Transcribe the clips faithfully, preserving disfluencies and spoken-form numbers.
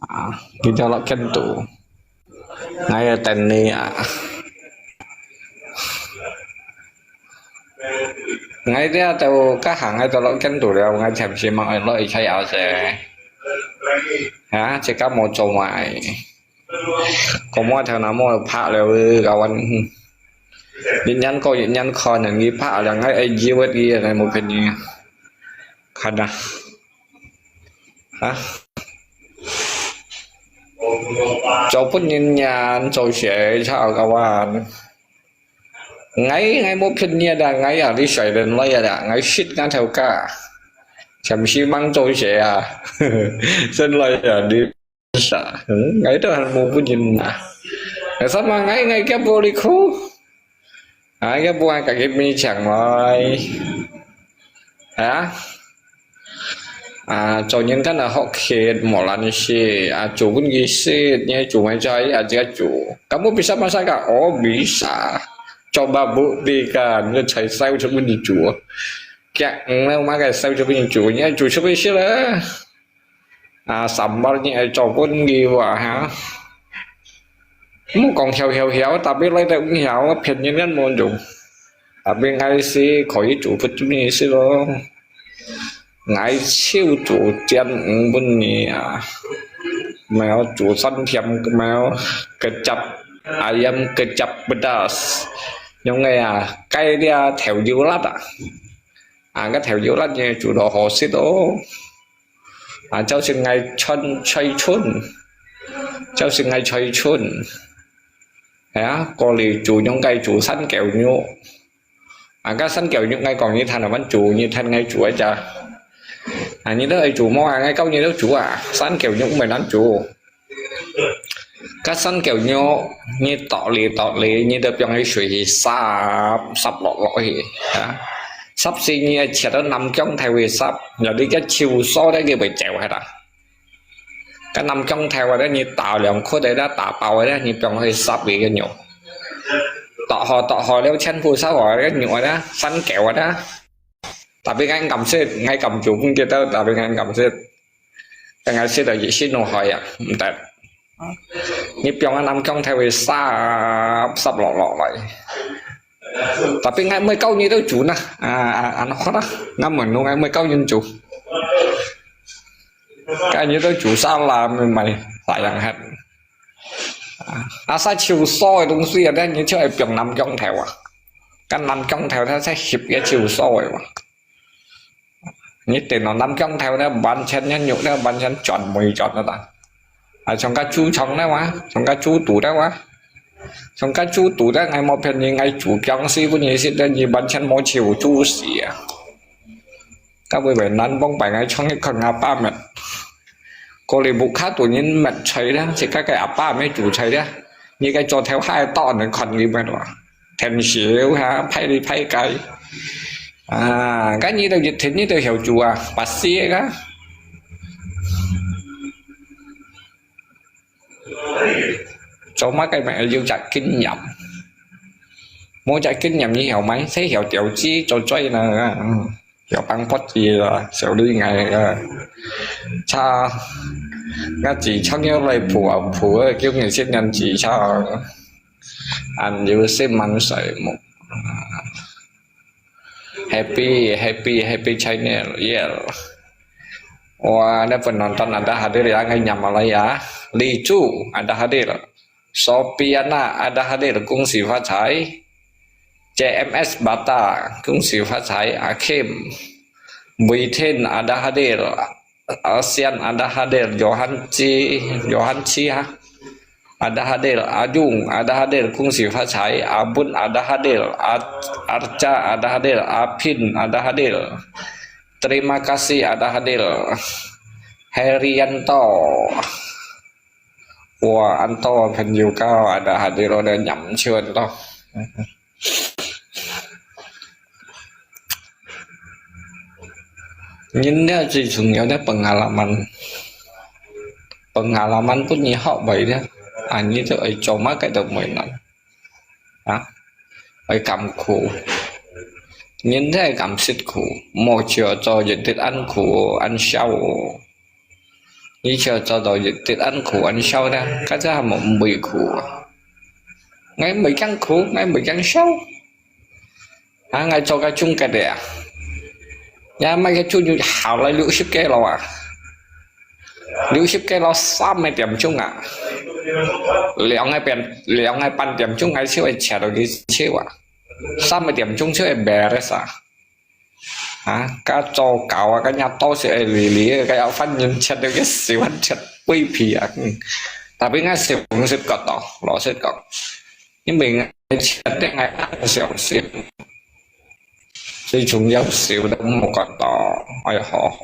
啊，佢就落緊肚。 𠊎愛等你啊。𠊎這兜該行，𠊎都落緊肚了，𠊎暫時吂愛落去坐車。啊，自家無做麼个。個摸頭那摸拍了，kawan。一年過一年看，你拍了，𠊎愛以為你，𠊎無騙你。看啊。 啊？做分人念，做事，chào kawan。𠊎，𠊎無騙你啊，𠊎啊，你睡等來啊，𠊎識𠊎頭家。暫時吂做事啊，真來啊，你 Sa, hmm, ngai tu han mo bunyin na. Sama ngai, ngai kia boli ko. Ngai kia buat kaki mi chang mai. Ha? À, cho nhân kan là họ khét một lần xí, à, chủ vun gì xí, nhé chủ mai chai, à, chia chủ. Kamu bisa masak à? Oh, bisa. Coba buktikan, nhé chai sai cho vun gì chủ. Kẹt, neu makai sai cho vun gì chủ, nhé chủ cho vun xí là. À, sambal nyi ai cho vun gì wa ha. Mu kong hiao hiao hiao, tapi lai tai ung hiao, phiền nhân nhân mon dùng. Tapi ngai si khỏi chủ phút chung nyi si lo. Ngai siêu chủ tiền ung vun nyi à. Mèo chủ sân thiam mèo kecap, ayam kecap pedas. Nhung ngai à, cái dia theo dấu lát à. À, cái theo dấu lát nyi chủ đó họ xí đó. À, chau sing ngai chun, chai chun. Chau sing ngai chai chun. Ya, có lý chủ nhung cái chủ sắn kéo nhụ. À, cái sắn kéo nhụ ngai còn như thằng là vẫn chủ, như thằng ngai chủ ấy chả. À, như đó ấy chủ mò, à, ngai câu như đó chủ à. Sắn kéo nhụ mới nắn chủ. Cái sắn kéo nhụ, như tọ lì tọ lì, như đó biang cái suy hi sắp, sắp lọ lọ hi. Ya. Sắp xí như chết đó nằm trong thay vì sắp. Giờ đi cái chiều số đấy cái bị chèo hay là. Cái nằm trong thay vào đó như tạo lòng khối đấy đó, tạo bao đấy, như trong hơi sắp vì cái nhụ. Tọ họ, tọ họ, nếu chân phu sáu họ, cái nhụ đó, sắn kéo đó. Tapi ngai kam sit, ngai kam chủ cũng kia tao, tapi ngai kam sit. Cái ngai sit là gì sit nô hỏi à, mệt. Ni piong năm trong thay vì sắp, sắp lọ lọ lại. Tapi ngai mới câu như tao chủ na, à, à, à, nó khó đó. Ngai mới nô ngai mới câu nhân chủ. Cái như tao chủ sao là mày, mày phải rằng hết. À, à, sao chiều soi đúng suy à, như chơi piong năm trong thay à. Cái năm trong thay nó sẽ hiệp cái chiều soi mà. Nhất định nó nằm trong theo nó bán chân nhân nhục nó bán chân chọn mùi chọn nó ta. À, trong các chú trong đó mà, trong các chú tủ đó mà. Trong các chú tủ đó ngày một phiền như ngày chủ trong xí của như xí đó như bán chân mỗi chiều chú xí à. Các vị phải nắn bóng bài ngày trong cái con ngà ba mệt. Cô lì bụng khá tủ nhìn mệt chạy đó, chỉ các cái à ba mấy chủ chạy đó. Như cái cho theo hai to nó còn gì mệt mà. Thèn xíu ha, phay đi phay cái. À, cái như tao dịch thịt như tao hiểu chủ à, bà xía á. Cho má cái mẹ yêu chặt kinh nghiệm. Mua chặt kinh nghiệm như hiểu mấy, thấy hiểu tiểu chi cho chơi nè. Hiểu bằng phốt gì là xéo đi ngày. Cha, ngã chỉ chắc nhớ lại phủ phủ, kiểu người xếp nhận chỉ cha. Ăn yêu xếp mắn sợi một. Happy, happy, happy China, yeah. Wah, ada penonton ada hadir ya, ngai nyam lah ya. Li Chu ada hadir. Sopiana ada hadir, 恭喜发财. C M S Bata, 恭喜发财. Akim. Buitin ada hadir. Asian ada hadir. Johan Chi, Johan Chi ha. Ada hadir, Ajung ada hadir, 恭喜发财, Abun ada hadir, Ar-, Arca ada hadir, Apin ada hadir, terima kasih ada hadir, Herianto, wah, Anto 朋友 kau ada hadir, ada nyam chuen to. Nhìn theo chỉ chúng nhau theo pengalaman. Pengalaman pun như họ vậy đó. Anh như theo ấy cho má cái đầu mới nói. Hả? Ấy cảm khổ. 人在感受苦，莫就做一滴恁苦恁燒哦。你就做到一滴恁苦恁燒呢，該就還無毋會苦啊。𠊎毋會驚苦，𠊎毋會驚燒。啊，𠊎做个中間个啊，也買个豬肉好來六十幾落啊，六十幾落三个點鐘啊，兩个半兩个半點鐘，𠊎就會食到佢手啊，三个點鐘就會beres啊。啊，該做狗啊，該若多數會離離，該有番人食到佢手還食飛皮啊，嗯。Tapi𠊎食毋食个多，老實講。 因為𠊎食得𠊎恁小心，最重要食得莫過多，愛好好。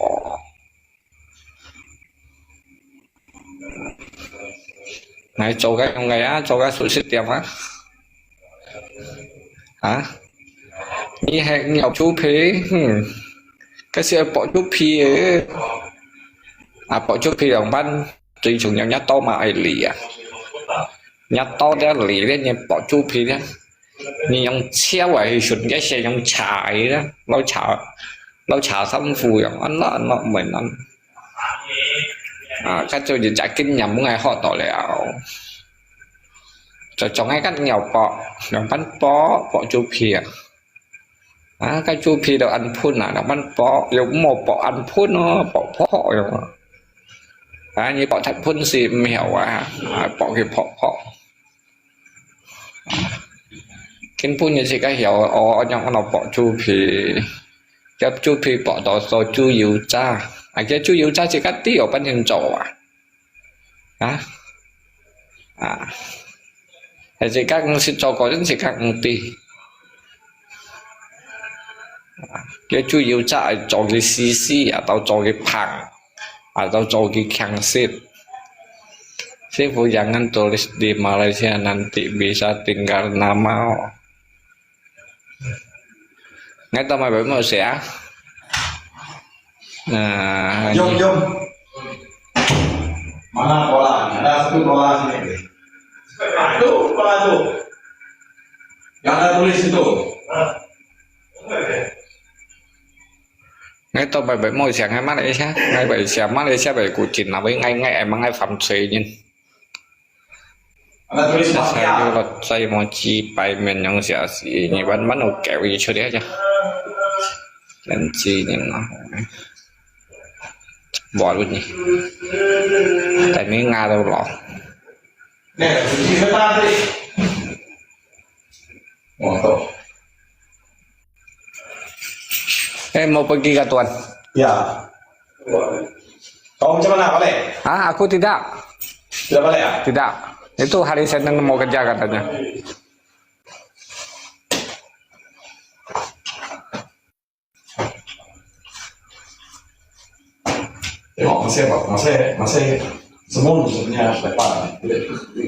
𠊎做个用个啊，做个素食店啊。啊？你係咬豬皮，嗯，該係愛剝豬皮个。啊，剝豬皮兩半，最重要，若多嘛愛理啊。 若到這裡咧，你剝豬皮咧，你用炒啊，佢順个先用炒个咧，摎炒，摎炒衫褲樣，恁樣，恁樣，毋會恁樣。啊，該就一隻經驗，𠊎學到了。就將該个咬剝，兩半剝，剝豬皮啊。 啊，該豬皮都恁分啊，兩半剝，又莫剝恁分哦，剝薄樣啊。啊，你剝忒分係毋曉啊，啊，剝佢薄薄。根本你自家曉哦，仰般來剝豬皮，將豬皮剝到做豬油渣，啊，該豬油渣自家知哦，半天做啊。 啊？啊。係自家毋識做過，真自家毋知。啊，該豬油渣愛做佢絲絲，啊，到做佢芳，啊，到做佢強勢。Siapa jangan tulis di Malaysia nanti bisa tinggal nama. Ngai tahu mai baik mau siapa? Nah, Jom, ini. Jom. Mana bola? Ada satu bola sini. Itu bola tu. Yang ada tulis itu. Ngai tahu mai baik mau siapa? Ngai Malaysia, ngai baik siapa? Malaysia baik kucing, tapi ngai, ngai emang ngai fam sui nyin. Saya lo saya mau ci pai men yang sia si ini ban ban oke wi cho dia aja. Dan ci ni no. Baru ni. Tadi ngaruh lo. Eh, mau pergi ke tuan? Ya. Kau macam mana, balik? Ah, aku tidak. Tidak balik, ya? Tidak. Itu hari Senin mau kerja katanya. Tengok, masih apa? Masih, masih semua musuhnya depan.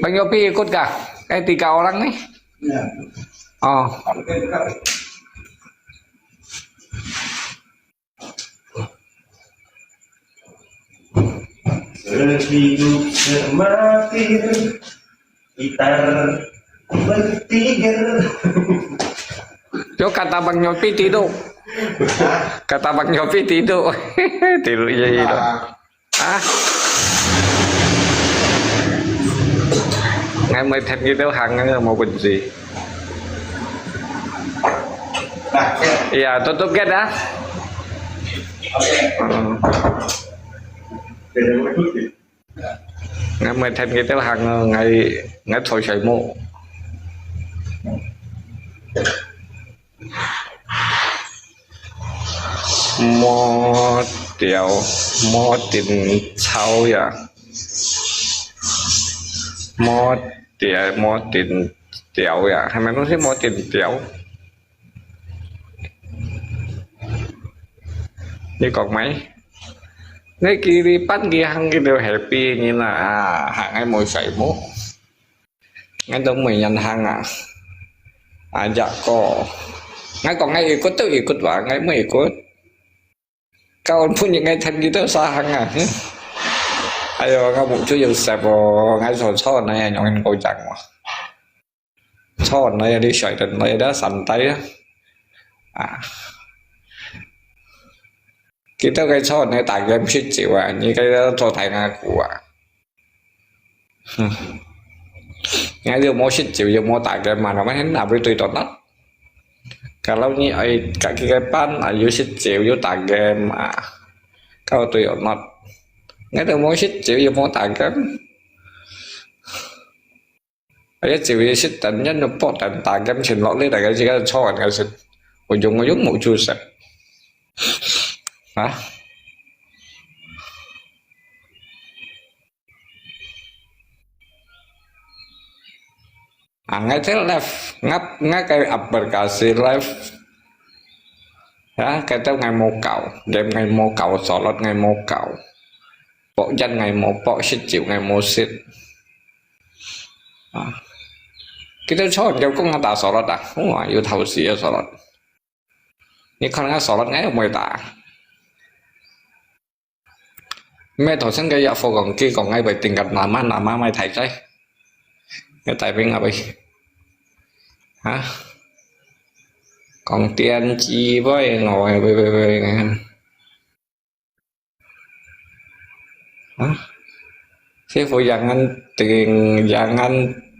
Bang Yopi ikut kah? Eh, tiga orang nih. Ya. Oh. Sehidup semati gitar bertiga. Yo kata Bang Nyopi tidur. Kata Bang Nyopi tidur. Tidur je itu. Ah. Ngai mời thêm cái đầu hàng nữa một quần gì. Iya, tutup gate ah. Ngai mời thêm cái đầu hàng, ngai, ngai thôi soi mũ. Mô tiểu, mô tình chào ya. Mô tiểu, mô tình tiểu ya. Hay mày nói thế mô tình tiểu? Ngai kok mai. Ngai kiri pan ki hang ki deu happy ni na. Ah, ha ngai môi soi mũ. Ngai dong mui nyan hang ah. Ajak ko. Ngai kok ngai ikut tu ikut wa, ngai mui ikut. Kau pun ngai than ki tu sa hang ah. Ayo, ngai bu chu yu sep o, ngai so so na ya nyong ko jang wa. Cho na ya di soi dan na ya da santai ya. 啊，佢兜个坐呢打game食酒啊，你个坐大牙鼓啊。你又無食酒又無打game嘛，那麼哪會對到呢？Kalau你愛家己个班啊，又食酒又打game啊，搞對到呢？你都無食酒又無打game。 哎呀，酒也是等人都不等打game全落力，大家自家坐完个是，我用我用冇出声啊。啊，ngai tel live，ngai ngai cái aplikasi live，啊，cái tel ngai mau搞，game ngai mau搞，slot ngai mau搞，博人ngai mau博，食酒ngai mau食。 啊，佢兜坐，佢兜講啊打slot啊，哇，有透視啊slot。你看下slot，𠊎又毋會打。咩頭先个一伙講，佢講𠊎會定格拿嘛，拿嘛，買大仔。个大兵啊喂。啊？講電子喂，我喂喂喂。 Hah? Sifu, jangan ting-, jangan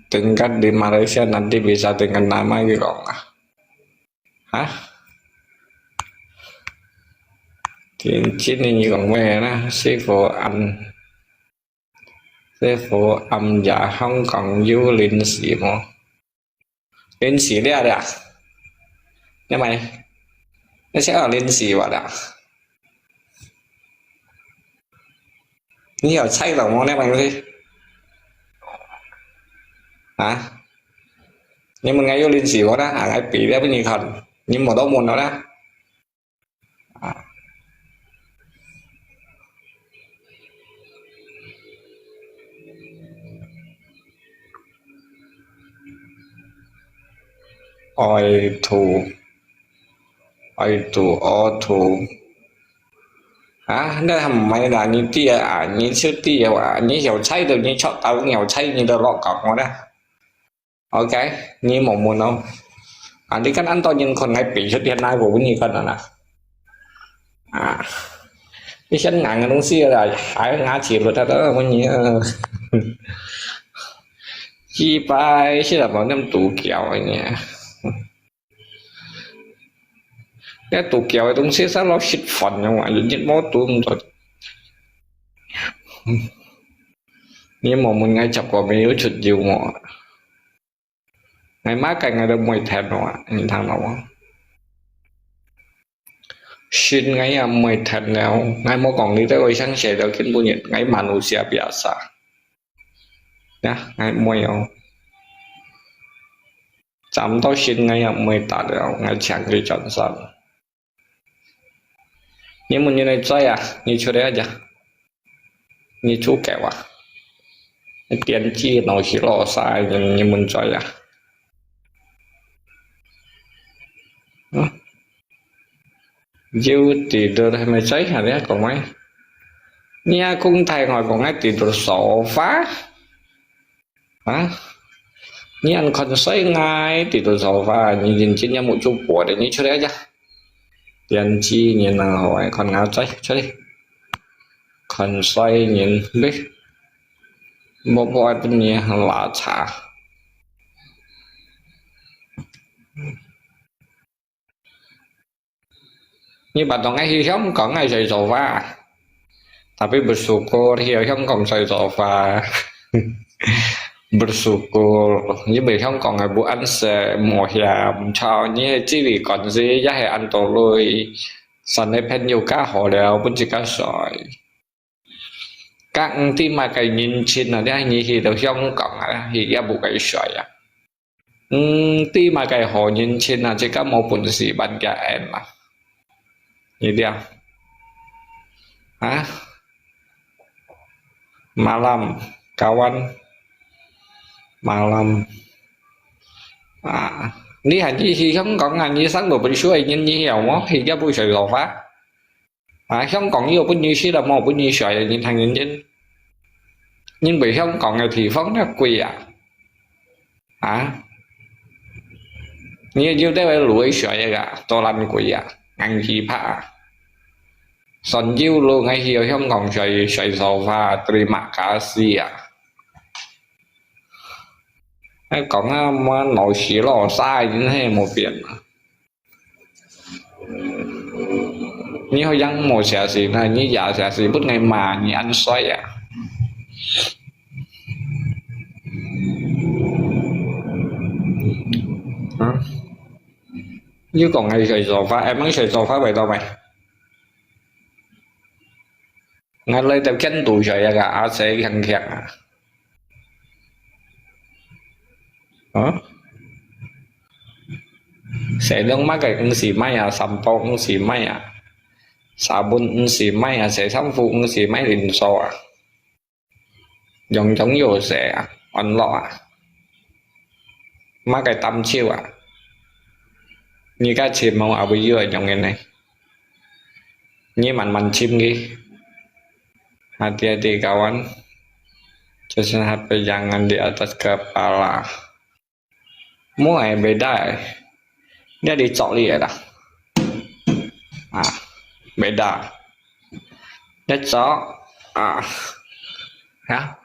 tinggal di Malaysia, nanti bisa dengan nama gitu. Hah? Cincin ini kong wena, sifu am, sifu am ya Hong Kong yu lin si mo. 臨時了了，因為你識講臨時話了。你有猜到無？你問佢啊？你問𠊎有臨時無啦？啊，𠊎比了分你看，你無到問了啦。 啊。Oi tu, oi tu, o tu。啊，那還毋係啦，你知啊，你就知啊，你有猜到，你出到有猜，你都落講我啦。 OK，你無問哦。啊，你看恁多人看𠊎比出天哪，我問你看啊啦。啊，你先硬个東西啦，還拿起來，他都問你，呃，一百四十萬nem tu kiau呢。該tu kiau个東西，啥老食飯个嘛，日日無tu毋得。你無問𠊎，結果沒有出油嘛。 𠊎麼个𠊎都毋會聽咯啊，你聽到無？信𠊎也毋會聽了，𠊎無講你兜會想寫到今晡日，𠊎manusia biasa。呀，𠊎毋會哦。差毋多信𠊎也毋會打了，𠊎請佢轉身。 你問你來追啊，你出來啊，你出狗啊，你電子腦是落晒，你，你問追啊。啊？有tidur係咪追啊？你講咩？你啊，講大話講愛tidur sofa？ 啊？你恁看衰𠊎，tidur sofa，你認真也無做過的，你出來呀。電子人啊，好，看𠊎追，出來。看衰人，你。無，無愛分你拉扯。 你把當愛去香港愛睡sofa，tapi bersyukur去香港睡sofa。Bersyukur，因為香港个不安全、冒險，毋錯，你係自力更生，也係恁多類，生个朋友較好了，分自家睡。 該毋知麼个人情啊，你去到香港啊，去也毋會衰啊。毋知麼个好人情啊，自家無本事還佢恩啊。你聽啊？啊？Malam, kawan. Malam. 啊，你還去香港啊？你生到本事个人，你曉無？去也毋會衰sofa。 啊，香港又分你食了，無分你睡，你聽認真。因為香港个地方較貴啊。啊？你有兜位路會衰个，多爛鬼啊，硬氣拍啊！上朝路𠊎去香港睡，睡沙發，terima kasih啊！哎，講啊，麼老屎老晒，真係無變啊！你好像無寫信啊，你也寫信分𠊎罵，你恁衰啊！嗯？ 又講𠊎睡沙發，emang睡沙發會到咩？𠊎來到間肚睡啊，阿姐強強啊。啊？洗涼麼个毋使買啊，三寶毋使買啊，sabun毋使買啊，洗衫褲毋使買零售啊。 樣樣有洗啊，安樂啊，麼个擔手啊，你个尋無阿會有用个呢？你慢慢尋去。Hati-hati kawan, jajan H P jangan di atas kepala. 無愛袂得，你愛做你个啦。啊，袂得，你做啊，哈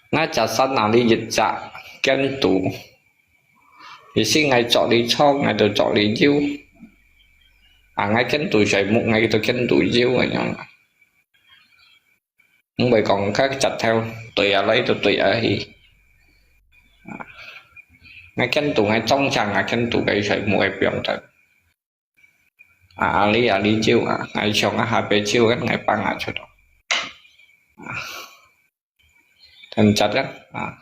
？𠊎隻身那裡一隻間肚，意思𠊎做你錯，𠊎就做你有。啊，𠊎間肚睡目，𠊎就間肚有恁樣。 毋會講較直頭，對啊來就對啊去。啊，𠊎見到𠊎中獎啊，見到該水無會放得。啊，阿里阿里酒啊，𠊎唱啊下杯酒，𠊎放啊出來。啊，很直啊，啊。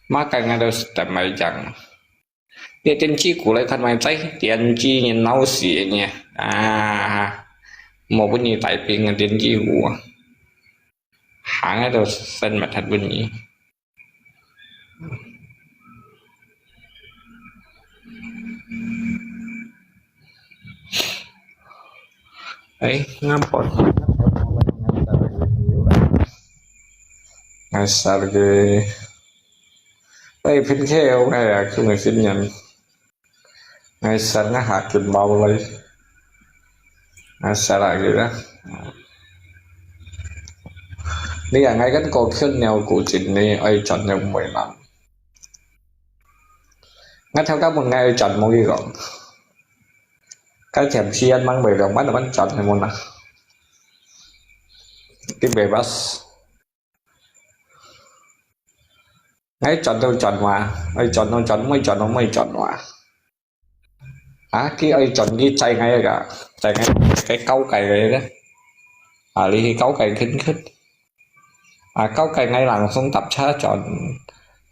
Makanya都是等來講。 這電子鼓來看，𠊎知，電子人鬧死呢。啊，無分你大病啊，電子鼓啊。行啊都生物分你。哎，𠊎報紙，𠊎報紙，𠊎晒个。哎，偏開，我看呀，可能是人。 𠊎先啊下緊包來，𠊎先啊佢啊。你啊，𠊎跟過去了古今呢，愛轉了梅蘭。𠊎頭家問𠊎愛轉無，佢講，該甜時間mang梅蘭，慢慢轉係無啦。佢bebas。 𠊎轉就轉哇，愛轉就轉，毋愛轉就毋愛轉哇。啊，佢愛轉，佢載𠊎个，載𠊎个交界个个。啊，你去交界近近。啊，交界𠊎langsung搭車轉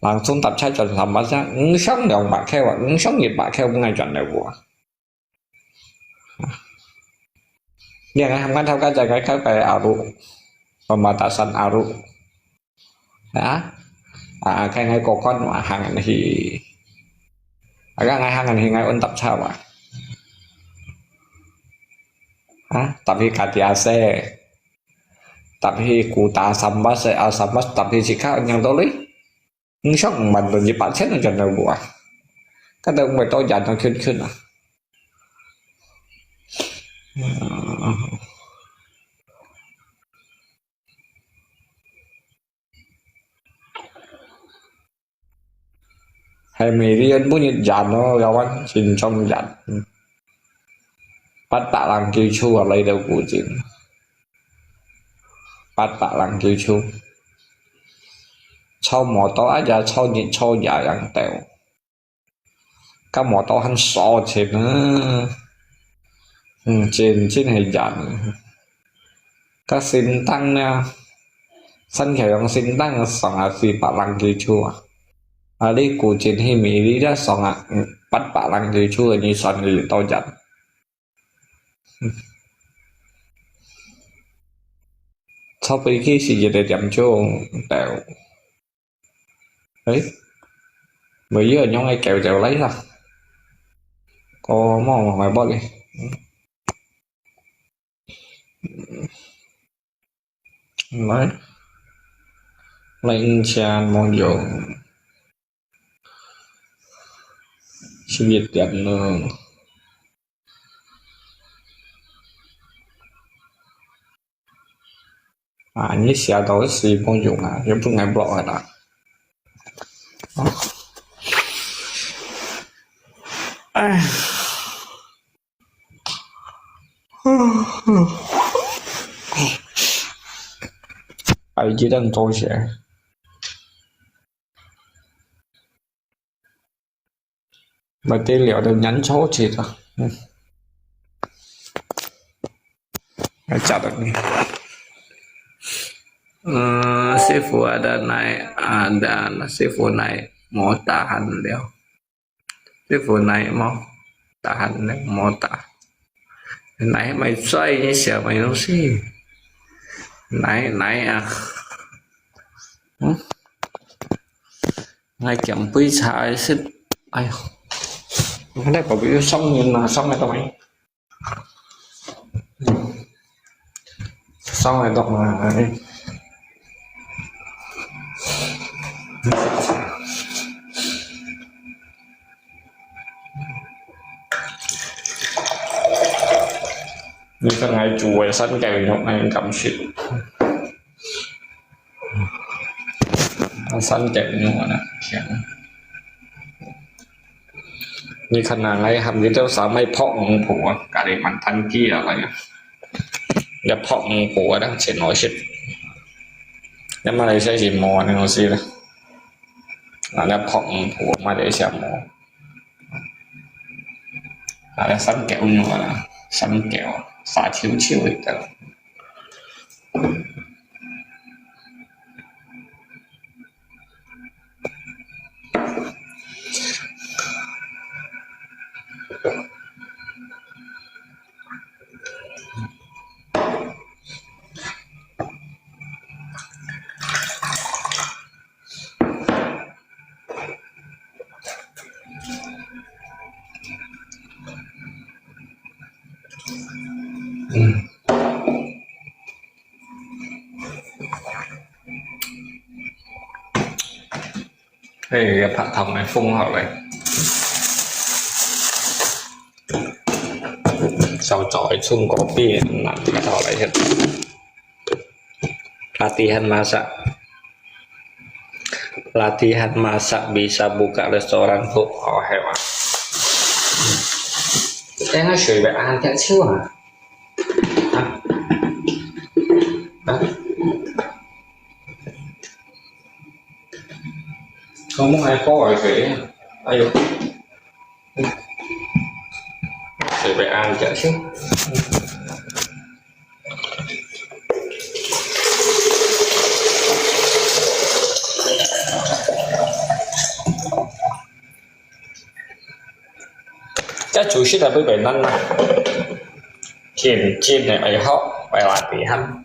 ，langsung搭車轉三百先，毋使兩百塊啊，毋使一百塊，𠊎轉了無啊。 你啊，𠊎喊𠊎頭家載𠊎去該Aruk，perbatasan Aruk。啊？啊，該𠊎過關嘛，行去。啊，𠊎行去，𠊎搵搭車嘛。啊，搭去Kadiasih，搭去Kota Sambas，啊，Sambas搭去Sikap，恁樣到哩。 你想毋萬到一百千个轉到無啊？該都毋會多遠到近近啊。係每日每日遠咯，kawan，真正遠。八百零幾chu啊，來到古晉。八百零幾chu。 坐摩托啊，也坐日坐夜樣兜。該摩托還燒錢啊！嗯，真，真係人。該新tăng呢，新橋用新tăng上啊四百零幾chu啊。啊，你古晉去美麗咧上啊，嗯，八百零幾chu，你算佢多人。 坐飛機係一個點鐘到。誒，無要用个狗走來啦。哦，莫莫莫莫咧。來，來五千無用，十一點了。啊，你寫到係無用啊，又分𠊎block啦。唉。 哎，雞蛋多些。買得了的人超级的，嗯。要假的，嗯。嗯，師傅ada naik, ada, 師傅naik，無tahan了。 師傅，naik無？Tahan咧，無tahan。Naik買菜，你寫買東西。Naik，naik啊。嗯？𠊎點杯茶个時，哎喲，你看那寶貝又上癮了，上來幹嘛？ 上來讀嘛。你看𠊎煮个三杯肉，𠊎敢食。 三點鐘啊，行。你看啊，𠊎喊佢兜三妹烰魚脯啊，咖哩饅頭機啊，來啊。一烰魚脯啊，當前好食。一馬來西亞係無恁樣好食啦。啊，一烰魚脯，馬來西亞無。啊，一三九肉啊，三九，沙秋秋个。 嗯。哎，个白糖个封好了。小早个冲咖啡，拿个好来先。 Latihan masak. Latihan masak bisa buka restoran, Bu. Oh, hebat. Tengah shui be an tak ciu ha. Ha? Ha? Kamu hai po ai shui. Ayo. Shui be an tak ciu. 這煮食啊，會袂難啊。真，真个愛學，愛latihan。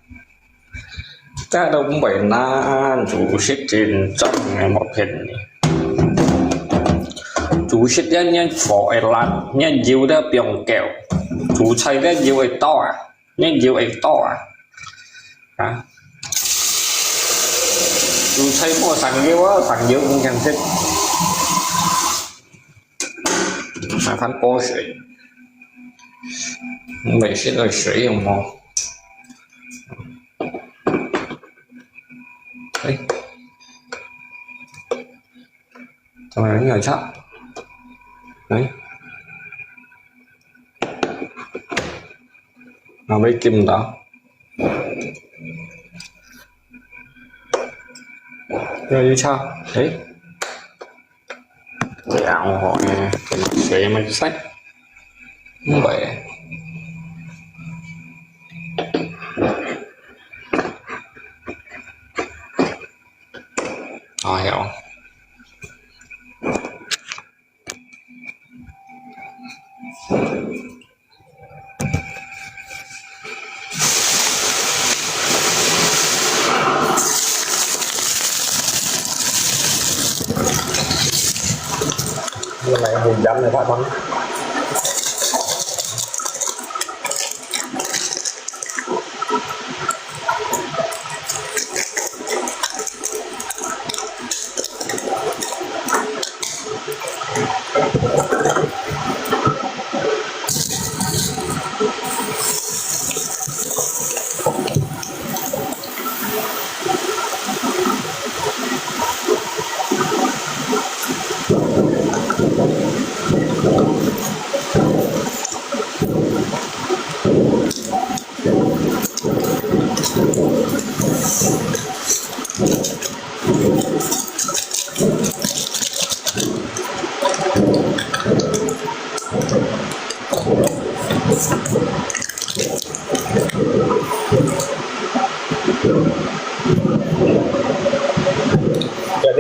這都毋會難，煮食真正个，無騙你。煮食一日火會辣，一油都毋用夠，煮菜一油會多啊。 你油會多啊？啊？煮菜無生油啊，生油毋想食。麻煩補水。毋會食个水有無？哎。 怎麼樣？你有差？哎，哪位見毋到？有一差，哎，這樣哦，哎，水有沒有塞？ 毋會。哎喲。Cái này hùng dắn này phải không?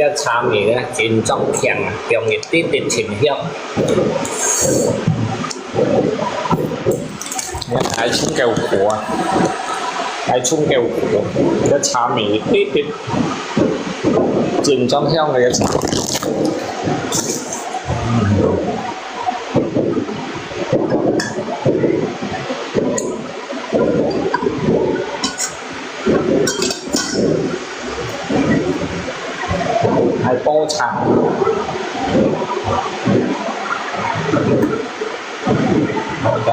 个茶米呢，真正香啊，放一滴滴清香。你看，還衝夠火啊，還衝夠火，這茶米一滴滴，真正香个茶。還包茶。好香。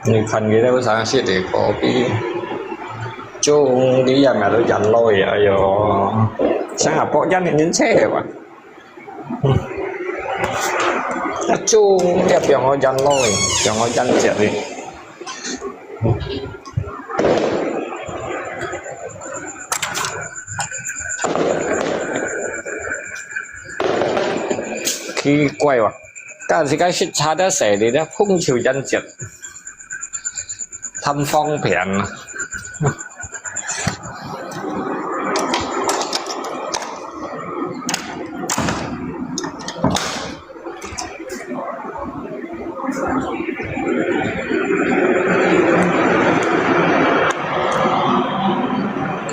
你看佢兜生食个果子，種个也買到眼淚啊，哎喲，像阿伯樣个人車哇。啊，種也放好眼淚，放好眼汁个。 奇怪哇，但是該食茶个細个咧，碰手間接，貪方便啊。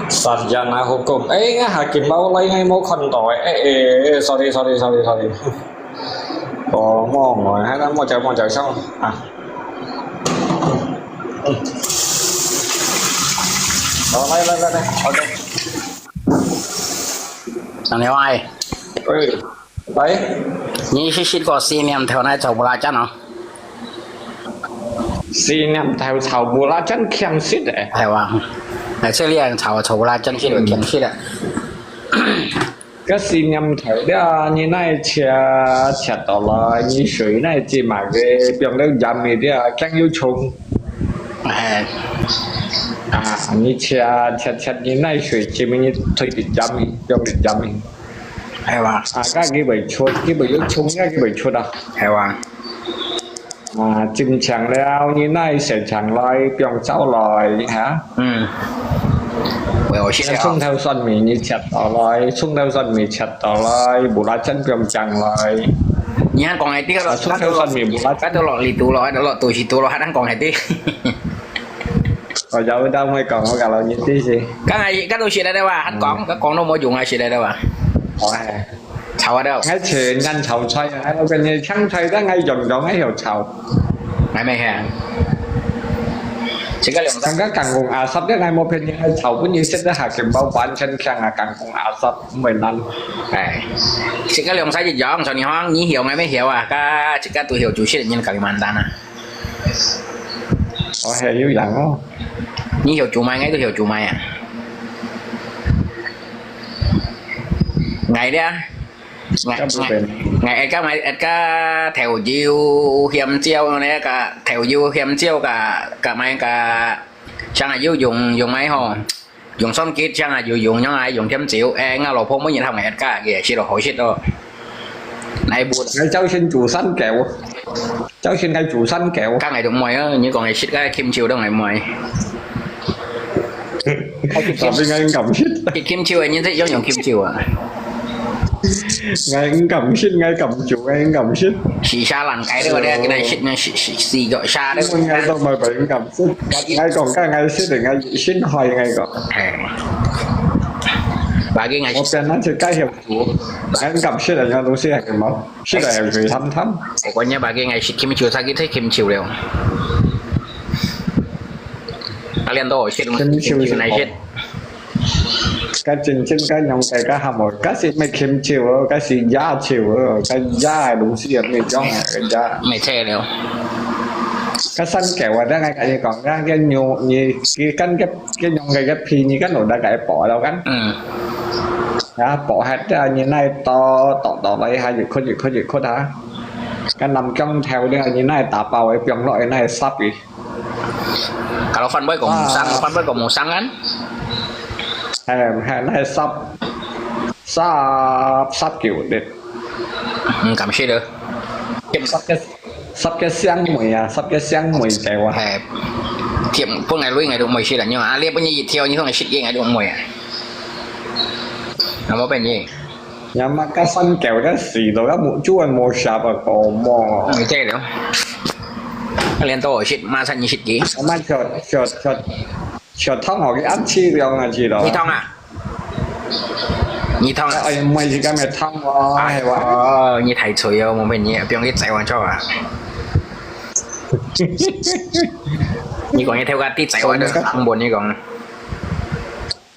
Sarjana Hukum. Eh, ngah hakim mau lai ngai mau khon to. Eh, eh, eh, sorry, sorry, sorry, sorry. Oh, mau ngoi, hai na mau jauh, mau jauh sang. Ah. Oh, lai, lai, lai, lai. Okay. 等你話，喂，喂，你識識個四念頭來炒belacan哦？四念頭炒belacan鹹濕个。係哇，哎，這裡人炒，炒belacan係鹹濕个。該四念頭了，你來切，切到來，你水來浸下个，放了鹽个了，薑又蔥。哎。啊，你切，切，切，你來水浸，你退點鹽个，放點鹽个。 係哇。啊，該佢會出，佢會有蟲，該佢會出啊。係哇。啊，浸淨了，你拿洗淨來，放燥來，哈？嗯。會好食啊。蔥頭蒜尾你切到來，蔥頭蒜尾切到來，belacan放淨來。你還講个，這個，啊，蔥頭蒜尾belacan。該都落力度咯，該都落度是度咯，還能講个。 哦，有兜會講，我教你知先。該係，該都識得个哇，還講，該講都無用啊，識得个哇。哦，係。炒啊都。𠊎全間炒菜啊，𠊎跟你搶菜，但𠊎樣樣𠊎有炒。𠊎乜係。自家兩三。剛剛講阿叔个，𠊎無騙你，𠊎炒分你食得下，全部完全像啊，講阿叔，毋會難。哎，自家兩儕一樣，像你講，你曉，𠊎乜曉啊，該自家都曉煮食，人家Kalimantan啊。 哦，係有影哦。你曉煮麼个，𠊎都曉煮麼个啊。𠊎咧，𠊎，𠊎，𠊎，𠊎，𠊎，𠊎豆油、鹹椒呢，个豆油、鹹椒个，个麼个，像啊有用，用麼个吼？ 用酸桔醬啊，又用樣啊，用甜椒，哎，𠊎老婆每日喊𠊎一家个，食落好食哦。來不？𠊎朝晨煮生餃，朝晨𠊎煮生餃。該𠊎都毋會啊，你講个食个Kim Chiu都𠊎毋會。Tapi𠊎毋敢食。Kim Chiu个人識用用Kim Chiu啊？ 𠊎毋敢食，𠊎敢煮，𠊎毋敢食。Sisa lang cái đó，佢个食，食，食，食个啥个。𠊎都毋會，毋敢食。𠊎講，該𠊎食，𠊎先害，𠊎講。係。Bagi𠊎，我本來就該曉煮，𠊎毋敢食啊，這東西係無，食了會水淡淡。Pokoknya bagi𠊎食Kim Chiu，sakit食Kim Chiu了。Kalian都好食，Kim Chiu係好。Kim Chiu𠊎食。該真正該用个該喊無，該是毋係琴酒哦，該是野酒哦，該野个東西啊，毋係種个，該野。毋係醉了。該山狗啊，等下跟你講，該个牛，你，你跟个，个用个个皮，你跟老大个薄了跟。嗯。啊，薄還得你那多，多多了一下，一哭一哭一哭啊。該南疆頭了，你那打包个，放落去那十个。 Kalau Phan Boy có mù sang, Phan Boy có mù sang kan? Hè, hè, nai sắp, sắp, sắp kiểu đi. Ừ, cảm xúc được. Sắp cái, sắp cái sáng mùi à, sắp cái sáng mùi chạy qua. Hè, thiệp, bữa ngày lui ngày được mùi xí là nhưng mà, à, liếp bữa như theo như không là xịt gì ngày được mùi à. Nó có bên gì? Nhà mà cái sân kéo cái xì đó, cái mũ chú anh mua sạp à, có mua. Người chạy được. Liên tô shit, mà sân như shit gì? Mà chuột, chuột, chuột, chuột thông họ cái ăn chi được à, chi đó. Nhị thông à? Nhị thông à? Ơi, mày gì cái mày thông à, hay quá. Ờ, nhị thầy chửi yêu một mình nhị, biong cái chạy qua cho à. Nhị còn như theo cái tí chạy qua được, không buồn nhị còn.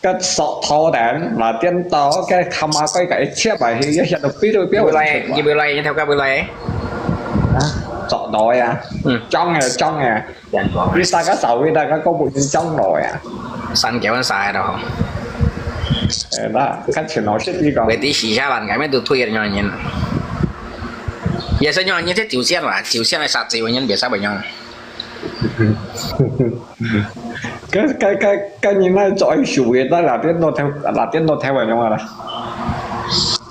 Cái sọt thô đen là tiên tàu cái khăm mà cái cái chép bài thì cái hiện được biết được biết. Như vậy, như vậy, như theo cái bữa nay. Hả? Sọt đói à? Ừ. Trong à, trong à. Vì sao cái sầu vì ta cái có bộ nhân trong rồi à? Săn kéo nó sai đâu. Ờ, đó, cái chuyện nó sẽ đi còn. Vậy tí xì xa bạn cái mấy tụi thuê nhau nhìn. Giờ sao nhau như thế Triều Tiên là, Triều Tiên là sạt Triều nhân biết sao vậy nhau. Cái, cái, cái, cái nhìn này cho anh sửa cái đó là tiếng nó theo, là tiếng nó theo vào nhau là.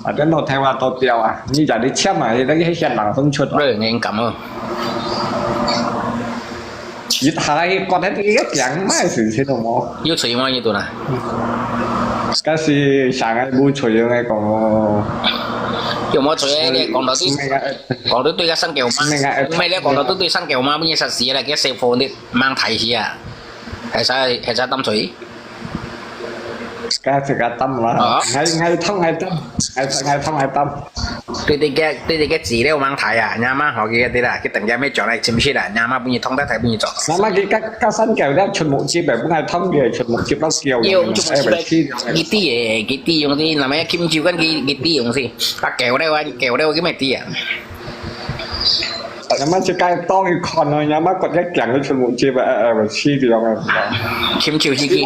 Là tiếng nó theo vào tàu tiêu à. Như vậy đi chém mà, thì cái hiện làng không chuột. Rồi, nghe cảm ơn. Chỉ thái, con thấy cái gấp gắng mãi sự thế nào mà. Yêu sửa mà như tụi này. Cái gì sáng ngày bu chuột yêu ngày còn. Yêu mà chuột yêu ngày còn đó chứ. Còn tôi tôi cái săn kéo mà. Mày nghe. Mày lấy còn đó tôi tôi săn kéo mà, bây giờ sạt xì là cái xe phone đi. Mang thai xí à? Hay sao, hay sao tâm thủy? Cái thì cái tâm là. Ờ. Ngày, ngày thông ngày tâm. Ngày, ngày thông ngày tâm. Tôi thì cái, tôi thì cái gì đâu mang thai à? Nhà má họ kia thì là cái tầng gia mấy chỗ này chim xí là nhà má bao nhiêu thông đã thai bao nhiêu chỗ. Nhà má cái, cái, cái sân kèo đó, chuẩn mục chi bảy, bữa ngày thông kìa, chuẩn mục chi bao kiều. Yêu, chuẩn mục chi bảy. Cái tí, cái tí dùng tí, là mấy kim chiu cái, cái tí dùng gì? Ta kéo đây, anh kéo đây, cái mày tí à? Nhà má chỉ cái to cái con thôi, nhà má còn cái kèng cái chuẩn mục chi bảy, ờ, ờ, chi thì dùng. Kim chiu chi cái.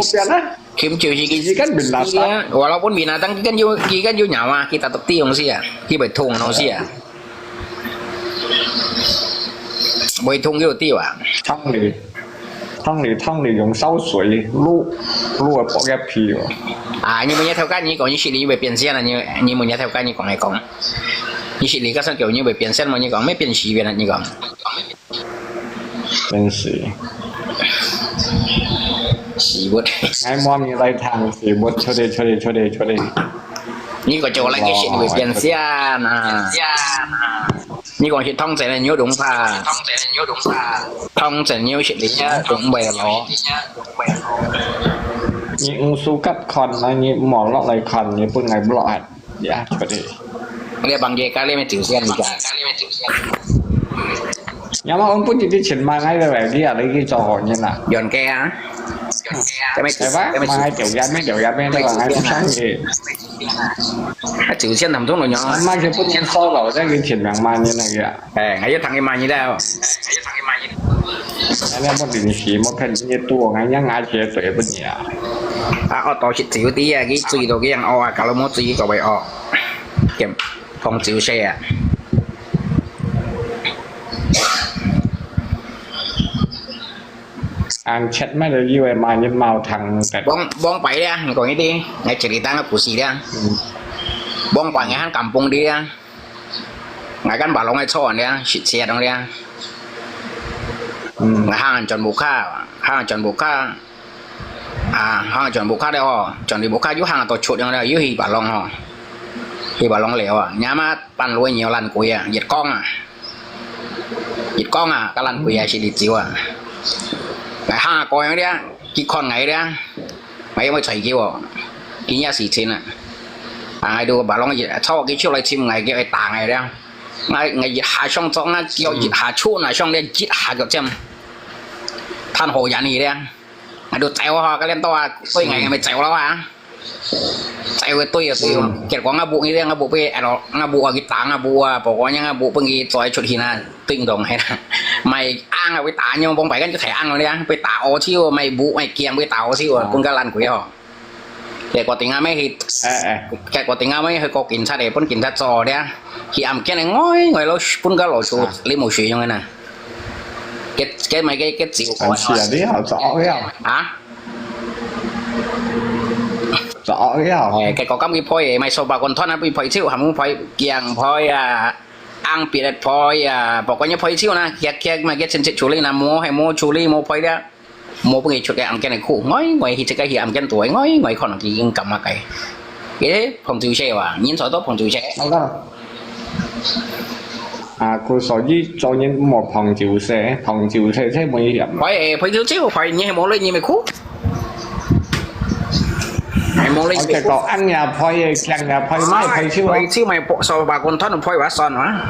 Kim chiu chi cái. Chỉ cần bình là sao? Walaupun binatang, kan yu, kan yu nyawa, kita tetap tiung sia, kita bertung nong sia. Bertung yu tiwa. Thang li, thang li, thang li, dùng sáo sui, lu, lu ở bỏ cái pi. À, nhưng mà nhớ theo cái như còn như xí đi về biển sia là như, nhưng mà nhớ theo cái như còn hay còn. Như xí đi các sản kiểu như về biển sia mà như còn mấy biển xí về là như còn. Bên xí. Xí bút. Ngay mò mi lai thang xí bút, cho đi, cho đi, cho đi, cho đi. Như có chỗ lại cái xí đi về biển sia nè. Như còn xí thông sẽ là nhiều đúng pha. Thông sẽ nhiều xí đi nhá, đúng bè lỏ. Như ung su cắt con nó như mò lọt lai con như bưng ngày block hạt. Dạ, có thể. Lia bằng dê cá lia mê tiểu sen kìa. Nhà mà ông bún chỉ đi chuyển mang ngay về đi à, lấy cái cho họ như là. Dọn ke á. Cái mấy cái bác, cái mấy mà hai triệu yen, mấy triệu yen, mấy triệu yen, hai triệu yen. Hai triệu yen tầm trung rồi nhỏ. Mà cái bún nhân số rồi, cái cái chuyển mang mang như này kìa. Ê, ngai yết thang yết ma nyi dau. Ngai yết thang yết ma nyi. Ngai yết thang yết ma nyi dau. À, ô tô xịt xíu tí à, cái chui đồ cái yang ô à, cả lô mốt chui có bày ô. Kiểm phòng chiếu xe à. Ăn chết mấy đứa yêu mà nhìn màu thằng tẹt. Bóng, bóng bảy đi à, ngai có cái đi, ngai chỉ đi tăng nó cú xì đi à. Bóng bảy ngai hăng cầm bông đi à. Ngai kan ba long ai cho lia, shit sia dong lia. Ngai hang chọn bu kha, hang chọn bu kha. À, hang chọn bu kha de ho, chọn đi bu kha yu hang to chut dong lia, yu hi ba long ho. Hi ba long leo à, nhà má pan lui nhiều lần cuối à, giật con à. Giật con à, cái lần cuối à, shit đi chiếu à. Ngai hang coi lia, kí con ngai lia. Ngai yong bai choi kiu o. Ki nia si chin a. A ngai du ba long yi, chao ki chiu lai chim ngai kiu ai ta ngai liang. Ngai, ngai yi ha shong chong a, kiu yi ha chu na shong liang yi ha kiu chiam. Than ho yan yi liang. Ngai du zai wa ha, ka lian to a, koi ngai ngai mai zai wa la wa. 在位對啊對啊，結果𠊎屋你聽𠊎屋被，哎咯，𠊎屋啊佢打𠊎屋啊，包括𠊎屋分佢載出去啦，叮咚係啦，買硬啊會打，𠊎幫白間就太硬了咧，被打屙手，買屋買鏡被打屙手啊，分个爛鬼哦。結果頂下尾去，哎哎，結果頂下尾去告警察咧，分警察捉咧，去案件咧，呆呆咯，分个老鼠，你無水用个呢。結結尾个結照很气啊，你好早呀，啊？早呀，哎，結果今佢賠，買數百公噸啊，佢賠少，還冇賠，驚賠啊，硬別个賠啊，不管你賠少呢，結結嘛，結親戚處理呢，無係無處理，無賠了，無分佢出个案件个苦，呆呆去這个去案件度，呆呆看到佢已經咁啊个。誒，碰住車哇，人才都碰住車。那个啊，故所以做人莫碰酒色，碰酒色才危险。喂，賠少少，賠你係無理，你咪苦。係無理。我結果硬也賠，強也賠，買賠少啊。賠少咪數百公噸賠話算啊。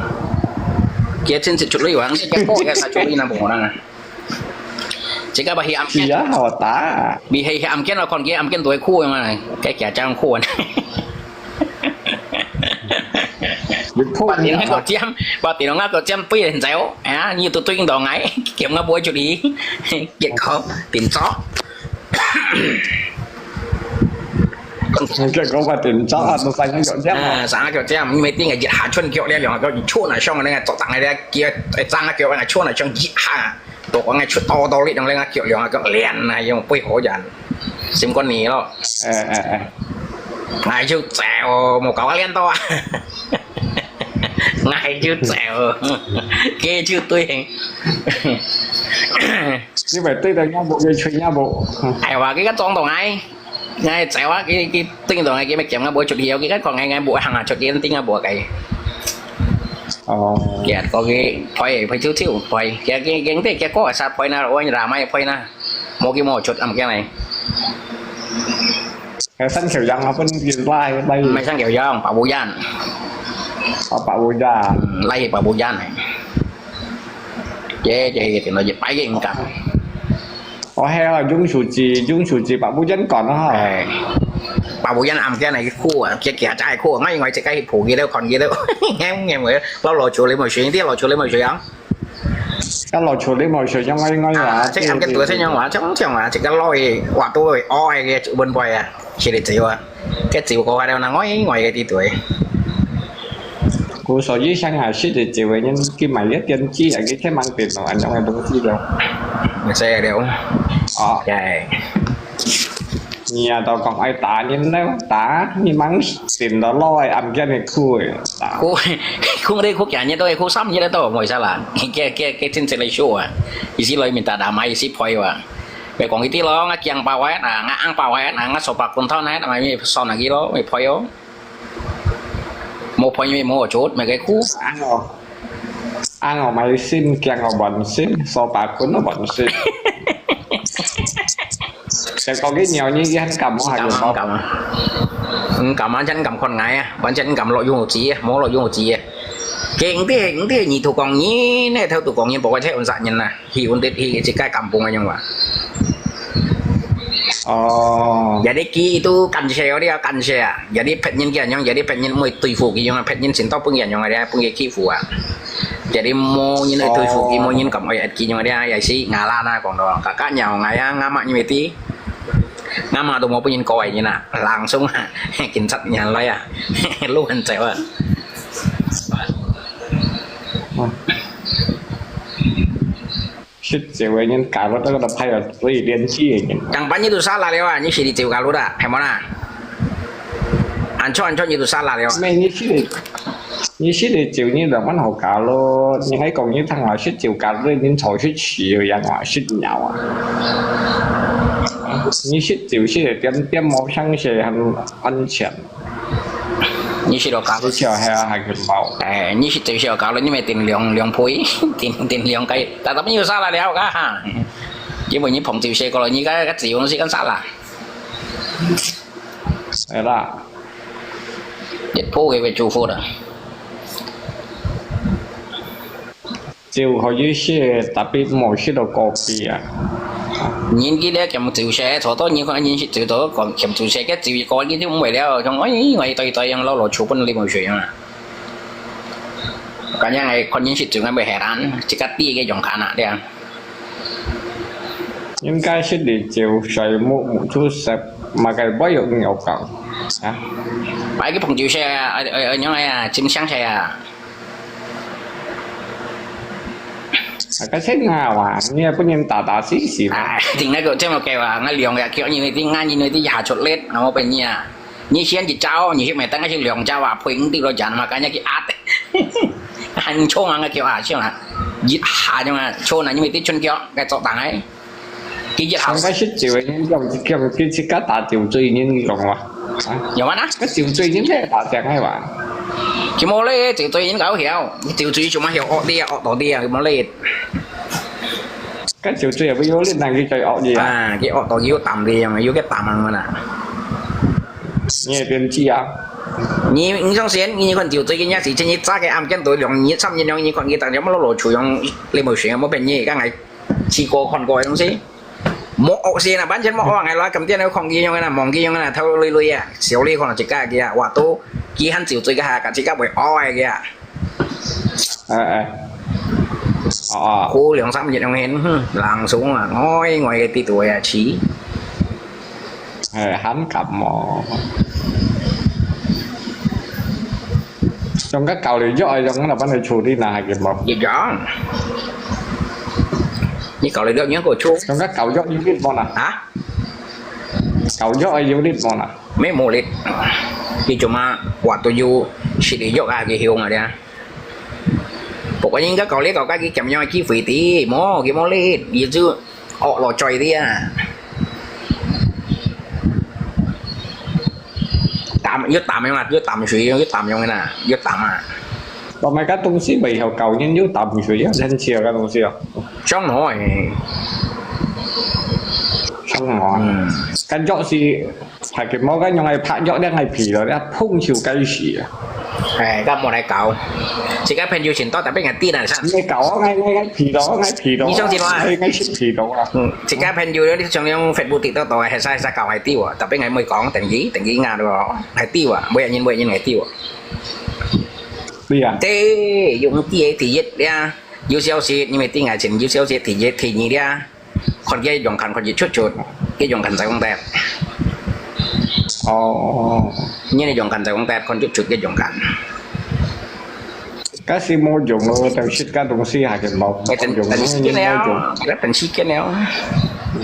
佢真係出力啊，你結果佢才出力那無能啊。這个把佢案件，是啊，好打。你係案件咯，看佢案件都會苦嘛，該佢正苦啊。你破把電那个尖，把電那个尖對人走，啊，你都對到𠊎，叫我不會出去，結果變咗。結果我點咗啊，都快要有這樣。啊，三个腳尖，你每天个一下穿腳咧，兩个腳穿啊上个那个，做當个咧，腳，三个腳那穿啊上一下，都讲个出多多力，用两个脚，两个脚练啊，用背后人，心肝你咯。哎哎哎，哎，就走，冇搞个练到啊。哎，就走，佢就对。你咪对到也冇，佢吹也冇。哎，话佢个撞到哎。 哎，走啊，佢佢叮当佢咪讲啊，冇出去，佢讲讲佢冇行啊，出去叮啊冇个。哦，佢讲佢赔赔少少赔，佢佢佢佢佢个杀赔啦，我拉埋赔啦，冇佢冇出，唔驚你。佢新橋人啊，分佢拉拉，唔系新桥样，白乌烟，啊白乌烟，嗯，拉白乌烟嚟。这这电脑一百个唔敢。我系啊，用手机用手机白乌烟讲啊，哎，白乌烟暗间嚟酷啊，佢佢真系酷，我认为自己去抱佢都看佢都，啱啱佢，攞攞住你冇水，啲攞住你冇水啊。 一落处理冇水，因为我话，啊，即暗个对新娘话，即讲话，即个攞去话到去，哦，个问题啊，是你走啊，个走过来了，那我我个啲对。故所以想下，识得走个人，佢买一点鸡啊，佢千万别弄安样个东西了。唔使了。哦，哎，你啊，都讲爱打人了，打你蛮顶到攞个，暗间个苦个，打。苦苦你苦几日都系苦三日都冇晒啦，佢佢佢真正嚟说啊，意思里面打打埋意思赔哇。咪讲呢啲咯，我惊爆啊，我硬爆啊，我手把滚烫啊，咪咪算下佢咯，咪赔哦。冇赔咪冇做，咪个苦。硬哦，硬哦，买心，惊哦，玩心，手把滚哦，玩心。就讲佢鸟你一很感冒，还有手唔敢啊，唔敢啊，真敢看矮啊，完全唔敢落用子啊，冇落用子啊。佢唔知唔知你土讲人，呢头土讲人，不过真唔杀人啊。 去问题去自家感冒个样啊。哦，有啲佢都感谢，有啲感谢啊，有啲别人个样，有啲别人会对付佢样啊，别人先到分人样啊，分佢欺负啊。有啲冇人去对付佢，冇人敢爱佢样啊，也是牙烂啊，讲到，kakak nyawa ngaya ngamak ni meti. Ngamak tu mau pun kau ini nak langsung ah, kinchat nyan lah ya, lu kan cewek. 识走个人，搞到这个都拍了最年纪个人。讲白你都杀了了啊，你是你走个路的，系冇啦？安错安错你都杀了了啊。咩？你识得，你识得走，你就蛮好搞咯。你还讲你听话识走搞咯，你坐识迟个人话识鸟啊。你识走识得点点冇相信很安全。你是老搞，而且还还很包。哎，你是最少搞了，你没点两两倍，点点两个，但他们又杀了了噶哈。因为你碰到些个了，你个个自用是干啥啦？系啦，一波个被祝福了。就可以识，tapi冇识到个别啊。人佢咧兼酒食，坐到人看人食酒，坐到兼酒食，个酒一個佢就毋會了，像哎，𠊎對對樣老老酒分你無水啊。感覺𠊎看人食酒，𠊎會heran，自家知个樣看啊，對啊。應該係你酒水目目出色，嘛个不用有講啊。買个朋友食啊，呃呃，樣啊，真香食啊。啊，該先啊哇，你也不能打打死死嘛。哎，定那个这么个啊，俺两个叫你那个，俺因为这下出力，那么被你啊，你先去找，你去买单，还是两家啊，配你对了讲嘛，感觉去啊的，很冲啊，个叫啊，像啊，一下种啊，冲啊，因为这春叫，该做单哎。 佢一下。上个食酒个人，用用佢自家打酒醉人，你講哇？啊？有啊啦。个酒醉人咧，打正係哇？佢無咧，酒醉人搞曉，酒醉做乜曉惡啲啊，惡到啲啊，佢無咧。个酒醉又有力，難佢再惡啲啊？啊，佢惡到有膽啲樣，有个膽啊啦。你也變雞啊？你你相信，你看酒醉个人，是真係早个暗間到兩日、三日兩日，看佢當然乜落落廚用，你無想，冇變你，剛才 試過看過个東西。無惡先啊，完全無惡，𠊎來今天來看佢樣个啦，望佢樣个啦，頭累累啊，小你看到自家个啊，哇，都佢還酒醉个下，自家會惡个啊。哎哎，哦哦，過兩三日樣形，哼，冷爽啊，呆呆个地度啊，去。哎，還感冒。用个搞了藥，用个幫你處理啦，還係無？一樣。 你搞了了，你還給我出？用个搞藥有力無啦？啊？搞藥个有力無啦？沒無力。佢做麼話都有食个藥啊，佢用啊，對啊。不過應該搞了搞該佢點樣个機會的，無，佢無力，佢就惡落嘴的啊。淡，要淡樣啊，要淡水，要淡樣个啦，要淡啊。我買个東西為何搞人又淡水啊？很奇怪个東西哦。 傷腦誒。傷腦啊？嗯。感覺是，還係無个用來拍藥，你愛疲勞，你碰手該死啊。哎，該無來搞。自家朋友先到，tapi ngerti啦，上。你搞啊，愛愛愛疲勞，愛疲勞啊。你相信我啊？愛愛食疲勞啊。嗯，自家朋友，你像用Facebook、TikTok到，係啥係啥搞係對啊，tapi ngai無講，等於等於啱咯，係對啊，每人每人係對啊。對啊。對，用第一第一呀。 有消息，因為對𠊎前有消息，第一、第二了，看佢樣看，看佢出出，佢樣看在講得。哦。你个樣看在講得，看出出个樣看。該係無用咯，就食个東西還係無，哎，等，無用，等時間了，無用。該等時間了。嗯。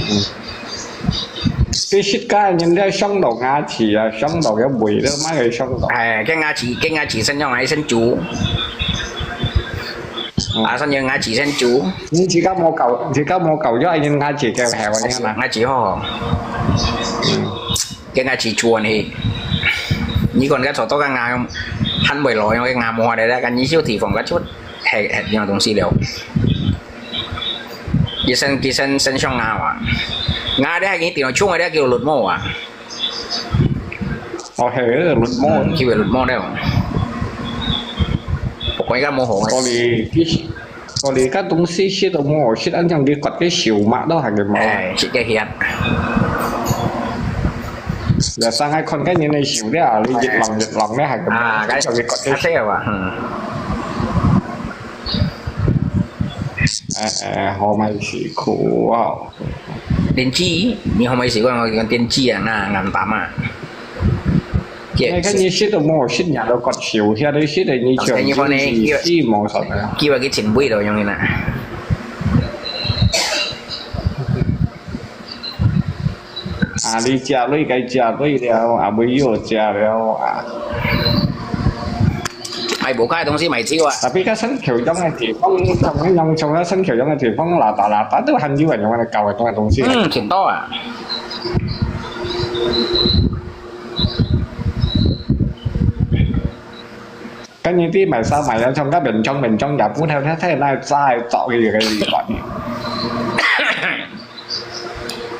佢食个人咧傷到牙齒啊，傷到个胃都乜會傷到。哎，个牙齒，个牙齒先用，還先煮。嗯。啊，先用牙齒先煮。你自家無搞，自家無搞，要人牙齒个，係，我講啦。牙齒好。嗯。个牙齒煮完去。你講个坐到个牙，還會落，用个牙磨个，个你就地方个出，係，係，樣東西了。佢先，佢先，先上牙啊。牙咧，佢定沖个咧，叫綠毛啊。 哦，係，綠毛。嗯，佢會綠毛了。不過而家無好啊。所以，佢，所以該東西食都無好食，恁樣佢割个手嘛，都還係無。哎，食个血。有時候還看个人个手咧，你越弄越弄咧，還係無。啊，該，就佢割个手。啊，對啊，嗯。哎，哎，好，蠻辛苦哦。電子，你可毋可以試過我講電子啊？那，那打嘛。你看你食都無食，你都割手，遐都食的，你像你看呢，死無爽啊！叫佢前輩咯，用你啦。啊，你食累該食累了，啊，尾又食了啊。 買無價个東西買少啊。Tapi該新橋樣个地方，同樣像該新橋樣个地方，拉打拉打都還有人用來搞个東西。嗯，挺多啊。跟你啲買衫買啊，像該文創文創也不太太太那在找一个地方。